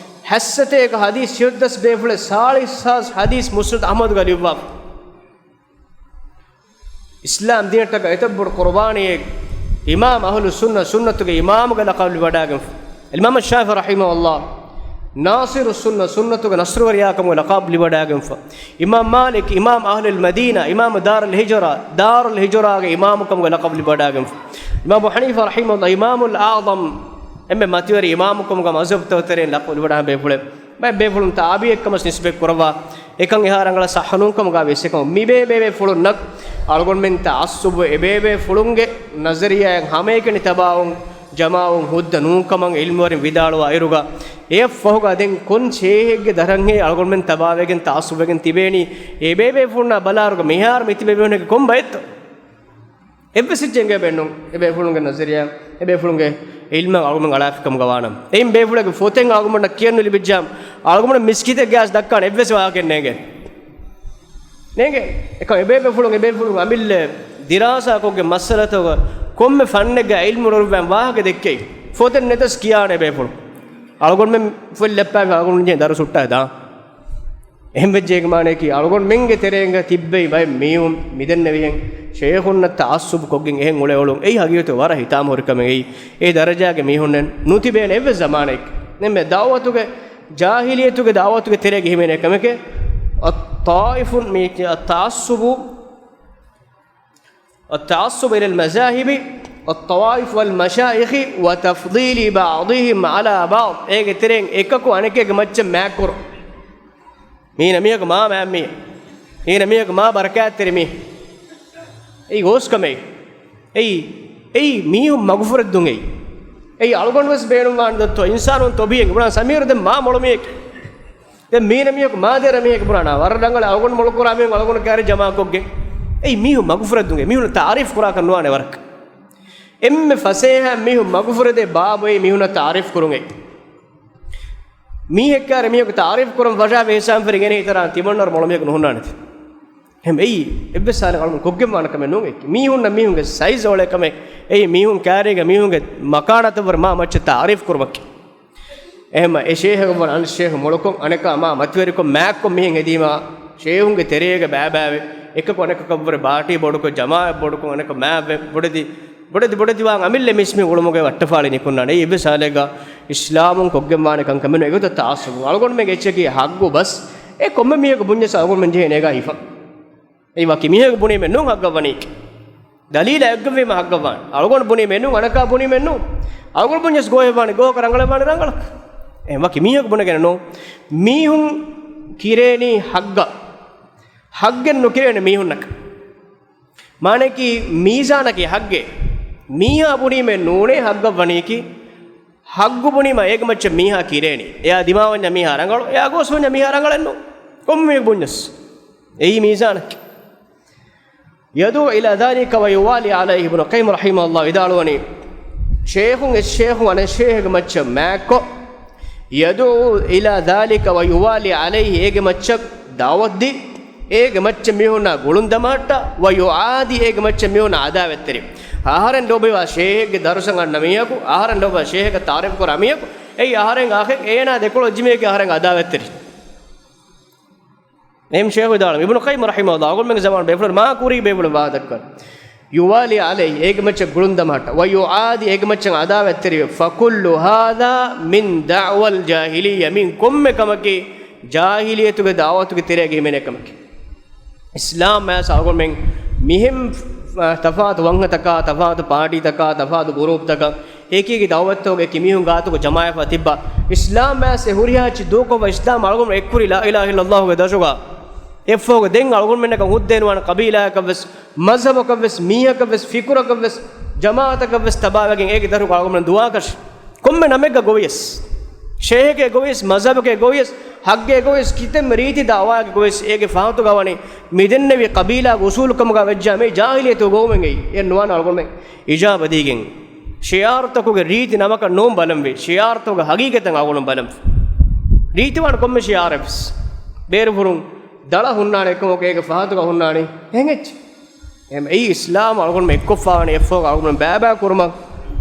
ހަތްސަތޭކަ ޙަދީޘް، ހަތްސަތޭކަ ޙަދީޘް މުސްނަދު އަޙްމަދުގަ ލިޔުއްވާ. އިސްލާމް ދީނަށްޓަކާ އެތައް ބޮޑު ޤުރުބާނީއެއް. އިމާމު އަހުލުއްސުންނަ، ސުންނަތުގެ އިމާމުގެ ލަޤަބު ލިބިވަޑާގެންފަ. އަލްއިމާމު ޝާފިޢީ ރަޙިމަހުﷲ ނާޞިރުއްސުންނަ، ސުންނަތުގެ ނަޞްރުވެރިޔާ ކަމުގެ ލަޤަބު ލިބިވަޑާގެންފަ. އިމާމު މާލިކް، އިމާމު އަހްލުލް މަދީނާ، އިމާމު ދާރުލް ހިޖުރާ، ދާރުލް ހިޖުރާގެ އިމާމު ކަމުގެ ލަޤަބު ލިބިވަޑާގެންފަ. އިމާމު އަބޫ ޙަނީފާ ރަޙިމަހުﷲ އިމާމުލް އަޢްޡަމް، އެންމެ މަތިވެރި އިމާމު ކަމުގަ މަޒްހަބުތަކުގެ ތެރެއިން ލަޤަބު ލިބިވަޑާ ބޭފުޅެއް. ބައެއް ބޭފުޅުން ތާބިޢީއެއްކަމަށް ނިސްބަތް ކުރައްވާ، އެކަން އެހާ ރަނގަޅަށް ޞައްޙަ ނޫންކަމުގަ ވިޔަސް އެކަމަށް މި ބޭބޭބޭފުޅުންނަށް އަޅުގަނޑުމެން ތަޢައްޞުބު އެބޭބޭފުޅުންގެ ނަޒަރިއްޔާއިން ހަމައެކަނި ތަބާވުން ޖަމާވުން ހުއްދަ ނޫންކަމަށް ޢިލްމުވެރިން ވިދާޅުވާ އިރުގަ، އެއަށްފަހުގަ ދެން ކޮން ޝޭޚެއްގެ ދަށަށްހޭ އަޅުގަނޑުމެން ތަބާވެގެން ތަޢައްޞުބުވެގެން ތިބޭނީ؟ އެބޭބޭފުޅުންނާ ބަލާއިރުގަ މިހާރު މިތިބެވޭނެ ކޮން ބައެއްތޯ؟ އެއްވެސް އެއްޗެއް އެނގޭ ބެއްނުން. އެބޭފުޅުންގެ ނަޒަރިއްޔާ، އެބޭފުޅުންގެ ޢިލްމަށް އަޅުގަނޑު އަޅާފިކަމުގަ ވާނަމަ، އެއިން ބޭފުޅެއްގެ ފޮތެއް އަޅުގަނޑަށް ކިޔަން ނުލިބިއްޖާމަ، އަޅުގަނޑު މިސްކިތެއްގައި ދައްކާނެ އެއްވެސް ވާހަކައެއް ނޭނގޭ. ނޭނގޭ. އެކަމް އެބޭބޭފުޅުން، އެބޭފުޅުން އަމިއްލަ ދިރާސާކޮށްގެން މައްސަލަތަކުގަ ކޮންމެ ފަންނެއްގަ ޢިލްމު ލޮބުވެ ވާހަކަ ދެއްކެވި. ފޮތެއް ނެތަސް ކިޔާނެ އެބޭފުޅުން. އަޅުގަނޑުމެން ފުއްލެއްޕާފި އަޅުގަނޑު ދަރުސް ހުއްޓާ ދާ. އެހެން ވެއްޖެ އޭގެ މާނަޔަކީ އަޅުގަނޑުމެންގެ ތެރޭގަ ތިއްބެވި ބައެއް މީހުން މިދެންނެވިހެން ޝޭޚުންނަށް ތަޢައްޞުބު ކޮށްގެން އެހެން އުޅެ އުޅުން އެއީ ހަގީގަތުގަ ވަރަށް ހިތާމަހުރި ކަމެއް. އެއީ އެ ދަރަޖާގެ މީހުންނެއް ނުތިބޭނެ އެއްވެސް ޒަމާނެއް. ނެމެ ދަޢުވަތުގެ، ޖާހިލިއްޔަތުގެ ދަޢުވަތުގެ ތެރޭގަ ހިމެނޭ ކަމެކޭ. އައްޠާއިފުން މީ، އައްތަޢައްޞުބު، އައްތަޢައްޞުބު އިލަލް މަޒާހިބި ވައްޠަވާއިފް ވަލް މަޝާއިޚި ވަތަފްޟީލި ބަޢްޟިހިމް ޢަލާ ބަޢްޟް. އޭގެ ތެރެއިން އެކަކު އަނެކޭގެ މައްޗަށް މާތްކުރުން. މީނަ މީހަކު މާ މާތް މީ. މީނަ މީހަކު މާ ބަރަކާތްތެރި މީ. އެއީ ގޯސްކަމެއް. އެއީ، އެއީ މީހުން މަގުފުރެއްދުން އެއީ. އެއީ އަޅުގަނޑުވެސް ބޭނުންވާނެ ދޮއްތޯ އިންސާނުން ތޮބީއެއް ބުނާ ސަމީރު ދެން މާ މޮޅު މީހެކޭ. ދެން މީނަ މީހަކު މާ ދެރަ މީހެކޭ ބުނާނާ ވަރަށް ރަނގަޅަށް އަޅުގަނޑު މޮޅުކުރާ މީހުން އަޅުގަނޑު ކާރި ޖަމާކޮށްގެން. އެއީ މީހުން މަގުފުރެއްދުން އެއީ މީހުން ތަޢުރީފް ކުރާކަށް ނުވާނެ ވަރަކަށް. އެންމެ ފަސޭހަ މީހުން މަގުފުރެދޭ ބާބު އެއީ މީހުންނަށް ތަޢުރީފް ކުރުން އެއީ. މީހެއްކާރި މީހަކު ތަޢުރީފް ކުރަން ފަށާފަ ހިސާބުން ފެނިގެން ހިތަރާން ތިމަންނަރު މޮޅު މީހަކު ނުހުންނާނެތީ. އެހެން އެއީ އެއްވެސް ހާލެއް އަޅުގަނޑު ކޮށްގެން ވާނެ ކަމެއް ނޫން. އެއީ މީހުންނަށް މީހުންގެ ސައިޒް އޮޅޭ ކަމެއް. އެއީ މީހުން ކާރީގަ މީހުންގެ މަކާނާތަށްވުރެ މާ މައްޗަށް ތަޢުރީފް ކުރުމަކީ. އެހެންމަ އެ ޝޭހަކަށްވުރެ އަނެއް ޝޭހު މޮޅުކޮށް، އަނެކާ މާ މަތިވެރިކޮށް، މާތްކޮށް މިހެން ހެދީމާ، ޝޭހުންގެ ތެރޭގަ ބައިބައިވެ، އެކަކު އަނެކަކަށްވުރެ ބާޓީ ބޮޑުކޮށް، ޖަމާޢަތް ބޮޑުކޮށް، އަނެކަ މާތްވެ، ބޮޑެތި، ބޮޑެތި ބޮޑެތި ވާން އަމިއްލަ މީސްމީހުން އުޅުމުގައި ވައްޓަފާޅި ނިކުންނާނެ. އެއީ އެއްވެސް ހާލެއްގަ އިސްލާމުން ކޮށްގެންވާނެ ކަންކަމެއް ނޫން. އެގޮތަށް ތަޢައްޞުބު. އަޅުގަނޑުމެންގެ އެއްޗަކީ ޙައްޤު ބަސް. އެ ކޮންމެ މީހަކު ބުންޏަސް އަޅުގަނޑުމެން ޖެހޭ ނޭގާ ހިފަން. އެއީ ވަކި މީހަކު ބުނީމެއް ނޫން ޙައްޤަށް ވަނީކީ. ދަލީލާ އެއްގޮތްވީމަ ޙައްޤަށް ވާނެ. އަޅުގަނޑު ބުނީމެއް ނޫން، އަނެކާ ބުނީމެއް ނޫން. އަޅުގަނޑު ބުންޏަސް ގޯހެއް ވާނެ، ގޯހަކަށް ރަނގަޅަށް ވާނެ ރަނގަޅަށް. އެ ވަކި މީހަކު ބުނެގެން ނޫން. މީހުން ކިރޭނީ ޙައްޤަށް. ޙައްޤެއް ނުކިރޭނެ މީހުންނަކަށް. މާނައަކީ މީޒާނަކީ ޙައްޤެއް. މީހާ ބުނީމެއް ނޫނޭ ޙައްޤަށް ވަނީކީ. ޙައްޤު ބުނީމަ އޭގެ މައްޗަށް މީހާ ކިރޭނީ. އެޔާ ދިމާވަންޏާ މީހާ ރަނގަޅު، އެޔާ ގޯސްވަންޏާ މީހާ ރަނގަޅެއް ނޫން. ކޮންމެ ބުންޏަސް އެއީ މީޒާނަކީ. يدعو إلى ذلك ويوالي عليه. އިބްނު ޤައްޔިމް ރަޙިމަހުﷲ ވިދާޅުވަނީ، ޝޭޚުން އެއް ޝޭޚުން އަނެއް ޝޭޚެއްގެ މައްޗަށް މާތްކޮށް، يدعو إلى ذلك ويوالي عليه، އޭގެ މައްޗަށް ދަޢުވަތު ދީ، އޭގެ މައްޗަށް މީހުންނާ ގުޅުން ދަމަހައްޓާ، ويعادي، އޭގެ މައްޗަށް މީހުންނާ އަދާވަތްތެރި. އަހަރެން ލޯބިވާ ޝޭޚެއްގެ ދަރުސަށް އަންނަ މީހަކު، އަހަރެން ލޯބިވާ ޝޭޚަށް ތަޢާރަފް ކުރާ މީހަކު، އެއީ އަހަރެން އަޚެއް، އޭނާ ދެކޮޅު އެއްޗި މީހެއްގެ އަހަރެން އަދާވަތްތެރި. އެހެން ޝޭޚު ވިދާޅުވި، އިބްނު ޤައްޔިމް ރަޙިމަހުﷲ އަޅުގަނޑުމެންގެ ޒަމާނު ބޭފުޅުން މާ ކުރީ ބޭފުޅުން ވާހަކަ ދައްކަން. يوالي عليه، އޭގެ މައްޗަށް ގުޅުން ދަމަހައްޓާ. ويعادي، އޭގެ މައްޗަށް އަދާވަތްތެރިވެ. فكل هذا من دعوى الجاهلية، މި ކޮންމެ ކަމަކީ ޖާހިލިއްޔަތުގެ ދަޢުވަތުގެ ތެރޭގަ ހިމެނޭ ކަމަކީ. އިސްލާމް މާސް އަޅުގަނޑުމެން މިހެން، އަ، ތަފާތު ވަންހަތަކާ، ތަފާތު ޕާޓީތަކާ، ތަފާތު ގުރޫޕްތަކަށް އެކި އެކި ދަޢުވަތުތަކުގެ އެކި މީހުން ގާތުގަ ޖަމާވެފަ ތިއްބާ، އިސްލާމް މާސް އެ ހުރިހާ އެއްޗެއް ދޫކޮށްފަ އިސްލާމް އަޅުގަނޑު އެއްކުރި لا إله إلا الله ގެ ދަށުގަ އެއްފަހުގަ ދެން އަޅުގަނޑުމެންނަކަށް ހުއްދައިނުވާނެ ޤަބީލާއަކަށްވެސް، މަޒްހަބަކަށްވެސް، މީހަކަށްވެސް، ފިކުރަކަށްވެސް، ޖަމާޢަތަކަށްވެސް ތަބާވެގެން އޭގެ ދަށުގަ އަޅުގަނޑުމެން ދުޢާކަށި. ކޮންމެ ނަމެއްގަ ގޮވިޔަސް، ޝޭހެކޭ ގޮވިޔަސް، މަޒްހަބެކޭ ގޮވިޔަސް، ޙައްގޭ ގޮވިޔަސް، ކިތަންމެ ރީތި ދަޢުވާއެއްގަ ގޮވިޔަސް، އޭގެ ފަހަތުގަ ވަނީ މިދެންނެވި ޤަބީލާގެ އުޞޫލު ކަމުގަ ވެއްޖާ މި ޖާހިލިއްޔަތު ގޮވުމެއް އެއީ. އެ ނުވާނެ އަޅުގަނޑުމެން އިޖާބަ ދީގެން ޝިޢާރުތަކުގެ ރީތި ނަމަކަށް ނޫން ބަލަންވީ، ޝިޢާރުތަކުގެ ޙަޤީޤަތަށް އަޅުގަނޑު ބަލަން. ރީތިވާން ކޮންމެ ޝިޢާރެއްވެސް ބޭރުފުރުން ދަޅަ ހުންނާނެ އެކަމަކު އޭގެ ފަހަތުގަ ހުންނާނީ އެހެން އެއްޗެއް. އެހެން އެއީ އިސްލާމް އަޅުގަނޑުމެން އެއްކޮށްފާވަނީ އެއްފަހުގަ އަޅުގަނޑުމެން ބައިބައި ކުރުމަށް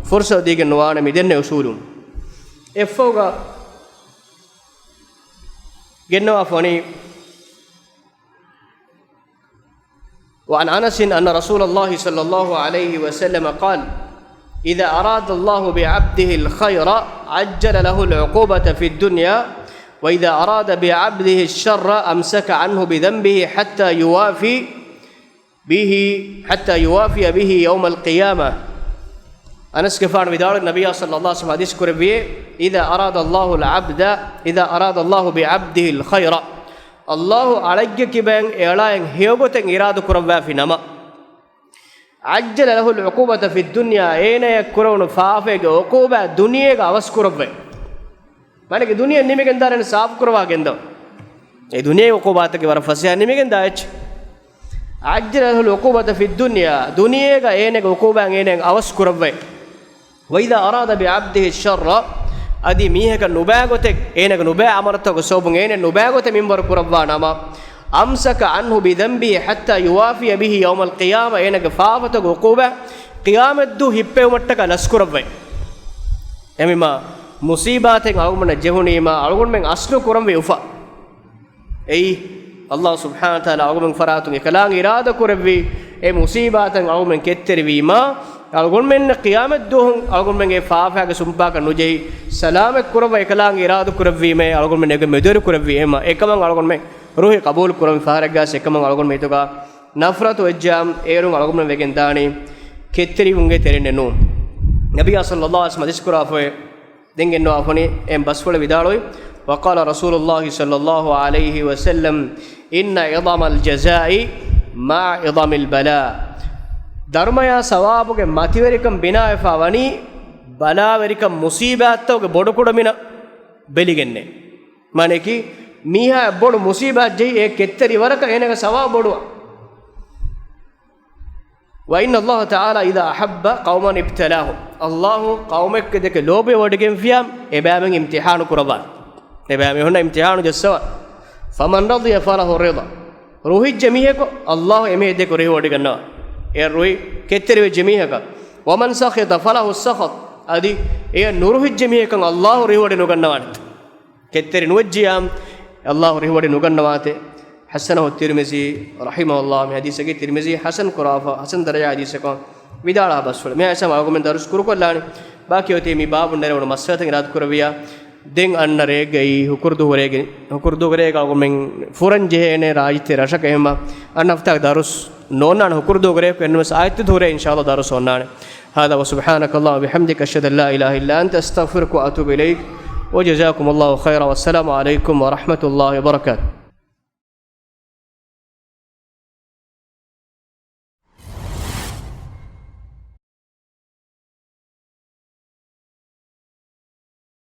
ފުރުޞަތު ދީގެން ނުވާނެ މިދެންނެވި އުޞޫލުން. އެއްފަހުގަ ގެންނަވާފަ ވަނީ، وعن أنس أن رسول الله صلى الله عليه وسلم قال: إذا أراد الله بعبده الخير عجل له العقوبة في الدنيا، وإذا أراد بعبده الشر أمسك عنه بذنبه حتى يوافي به، حتى يوافي به يوم القيامة. އަނަސްގެފާނު ވިދާޅުވި، ނަބިއްޔާ ޞައްލައްލާހު ޢަލައިހި ވަސައްލަމަ ޙަދީޘް ކުރެއްވިއޭ، إذا أراد الله العبد، إذا أراد الله بعبده الخير، ﷲ އަޅެއްގެ ކިބައިން އެއަޅާއަށް ހެޔޮގޮތެއް އިރާދަ ކުރައްވާފި ނަމަ، عجل له العقوبة في الدنيا، އޭނަޔަށް ކުރެވުނު ފާފައިގެ ޢުޤޫބާތް ދުނިޔޭގަ އަވަސް ކުރައްވައި. މާނައީ ދުނިޔެ ނިމިގެން ދާނެ ސާފު ކުރަވާ ގެންދަވާ. އެ ދުނިޔޭ ޢުޤޫބާތަކީ ވަރަށް ފަސޭހަ ނިމިގެން ދާ އެއްޗެއް. عجل له العقوبة في الدنيا، ދުނިޔޭގަ އޭނަގެ ޢުޤޫބާތް އޭނައަށް އަވަސް ކުރައްވައި. وإذا أراد بعبده الشر، އަދި މީހަކަށް ނުބައި ގޮތެއް، އޭނަގެ ނުބައި ޢަމަލުތަކުގެ ސަބަބުން އޭނަ ނުބައި ގޮތެއް މިންވަރު ކުރައްވާ ނަމަ، أمسك عنه بذنبه حتى يوافي به يوم القيامة، އޭނަގެ ފާފަތަކުގެ ޢުޤޫބާތް ޤިޔާމަތްދުވަހު ހިއްޕެވުމަށްޓަކާ ލަސްކުރައްވައި. އެހެންވީމާ، މުޞީބާތެއް އަޅުގަނޑަށް ޖެހުނީމާ، އަޅުގަނޑުމެން އަސްލު ކުރަންވީ އުފާ. އެއީ، ﷲ ސުބްޙާނަހޫ ވަތަޢާލާ އަޅުގަނޑުމެން ފަރާތުން އެކަލާނގެ އިރާދަ ކުރެއްވި އެ މުޞީބާތައް އަޅުގަނޑުމެން ކެތްތެރިވީމާ، އަޅުގަނޑުމެންނަށް ޤިޔާމަތްދުވަހު އަޅުގަނޑުމެންގެ ފާފައިގެ ސުންޕާކަށް ނުޖެހި، ސަލާމަތް ކުރައްވަ އެކަލާނގެ އިރާދަ ކުރެއްވީމޭ، އަޅުގަނޑުމެން އެގޮތް މެދުވެރި ކުރެއްވީ. އެހެންވީމާ، އެކަމަށް އަޅުގަނޑުމެން ރުހި ޤަބޫލު ކުރަން ފަހަރެއްގަސް އެކަމަށް އަޅުގަނޑުމެން އިތުގަ ނަފްރަތު ވެއްޖާމް، އޭރުން އަޅުގަނޑުމެން ވެގެން ދާނީ ކެތްތެރިވުމުގެ ތެރެއިންނެއް ނޫން. ނަބިއްޔާ ޞައްލައްލާހު ޢަލައިހި ވަސައްލަމަ ޙަދީޘް ކުރާފައި ދެން ގެންނަވާފަ ވަނީ އެހެން ބަސްފުޅެއް ވިދާޅުވި، وقال رسول الله صلى الله عليه وسلم: إن عظم الجزاء مع عظم البلاء. ދަރުމަޔާ ސަވާބުގެ މަތިވެރިކަން ބިނާވެފަ ވަނީ ބަލާވެރިކަން މުޞީބާތްތަކުގެ ބޮޑުކުޑަމިނަށް ބެލިގެންނޭ. މާނައަކީ، މީހާ ބޮޑު މުޞީބާތް ޖެހި އެ ކެތްތެރި ވަރަކަށް އޭނަގެ ސަވާބު ބޮޑުވާ. وإن الله تعالى إذا أحب قوما ابتلاهم. ﷲ ޤައުމެއްގެ ދެކެ ލޯބިވެވޮޑިގެންފިޔާ، އެބައިމީހުން އިމްތިޙާނު ކުރައްވާނެ. އެބައިމީހުންނަށް އިމްތިޙާނު ޖައްސަވާނެ. فمن رضي فله الرضا. ރުހިއްޖެ މީހަކު ﷲ އެމީހެއްދެކެ ރުހިވޮޑިގަންނަވާ. އެ ރުހި ކެތްތެރިވެއްޖެ މީހަކަށް. ومن سخط فله السخط. އަދި އެ ނުރުހިއްޖެ މީހަކަށް ﷲ ރުހިވޮޑި ނުގަންނަވާނެ. ކެތްތެރި ނުވެއްޖިޔާ، ﷲ ރުހިވޮޑި ނުގަންނަވާތެ. حسنه الترمذي رحمه الله، މި ޙަދީޘަކީ ތިރްމިޒީ ޙަސަން ކުރާފަ، ޙަސަން ދަރަޖާ ޙަދީޘެއްކަން ވިދާޅުވާ ބަސްފުޅެއް. މި އައިސަމް އަޅުގަނޑުމެން ދަރުސް ކުރުކޮށްލާނީ. ބާކީ އޮތީ މި ބާބުން ނެރެވުނު މައްސަލަތައް އިރާދަ ކުރެއްވިޔާ، ދެން އަންނަ ރޭގައި ހުކުރު ދުވަހު ރޭގެ، ހުކުރު ދުވަހު ރޭގަ އަޅުގަނޑުމެން ފުރަން ޖެހޭނެ ރާއްޖެ ރަށަކަށް. އެހެންވީމާ، އަންނަ ހަފްތާގެ ދަރުސް ނޯންނާނެ ހުކުރު ދުވަހު ރޭ، އެންމެސް އާދިއްތަ ދުވަހު ރޭ އިންޝާﷲ ދަރުސް އޮންނާނެ. هذا وسبحانك اللهم وبحمدك، أشهد أن لا إله إلا أنت، أستغفرك وأتوب إليك، وجزاكم الله خيرا، والسلام عليكم ورحمة الله وبركاته.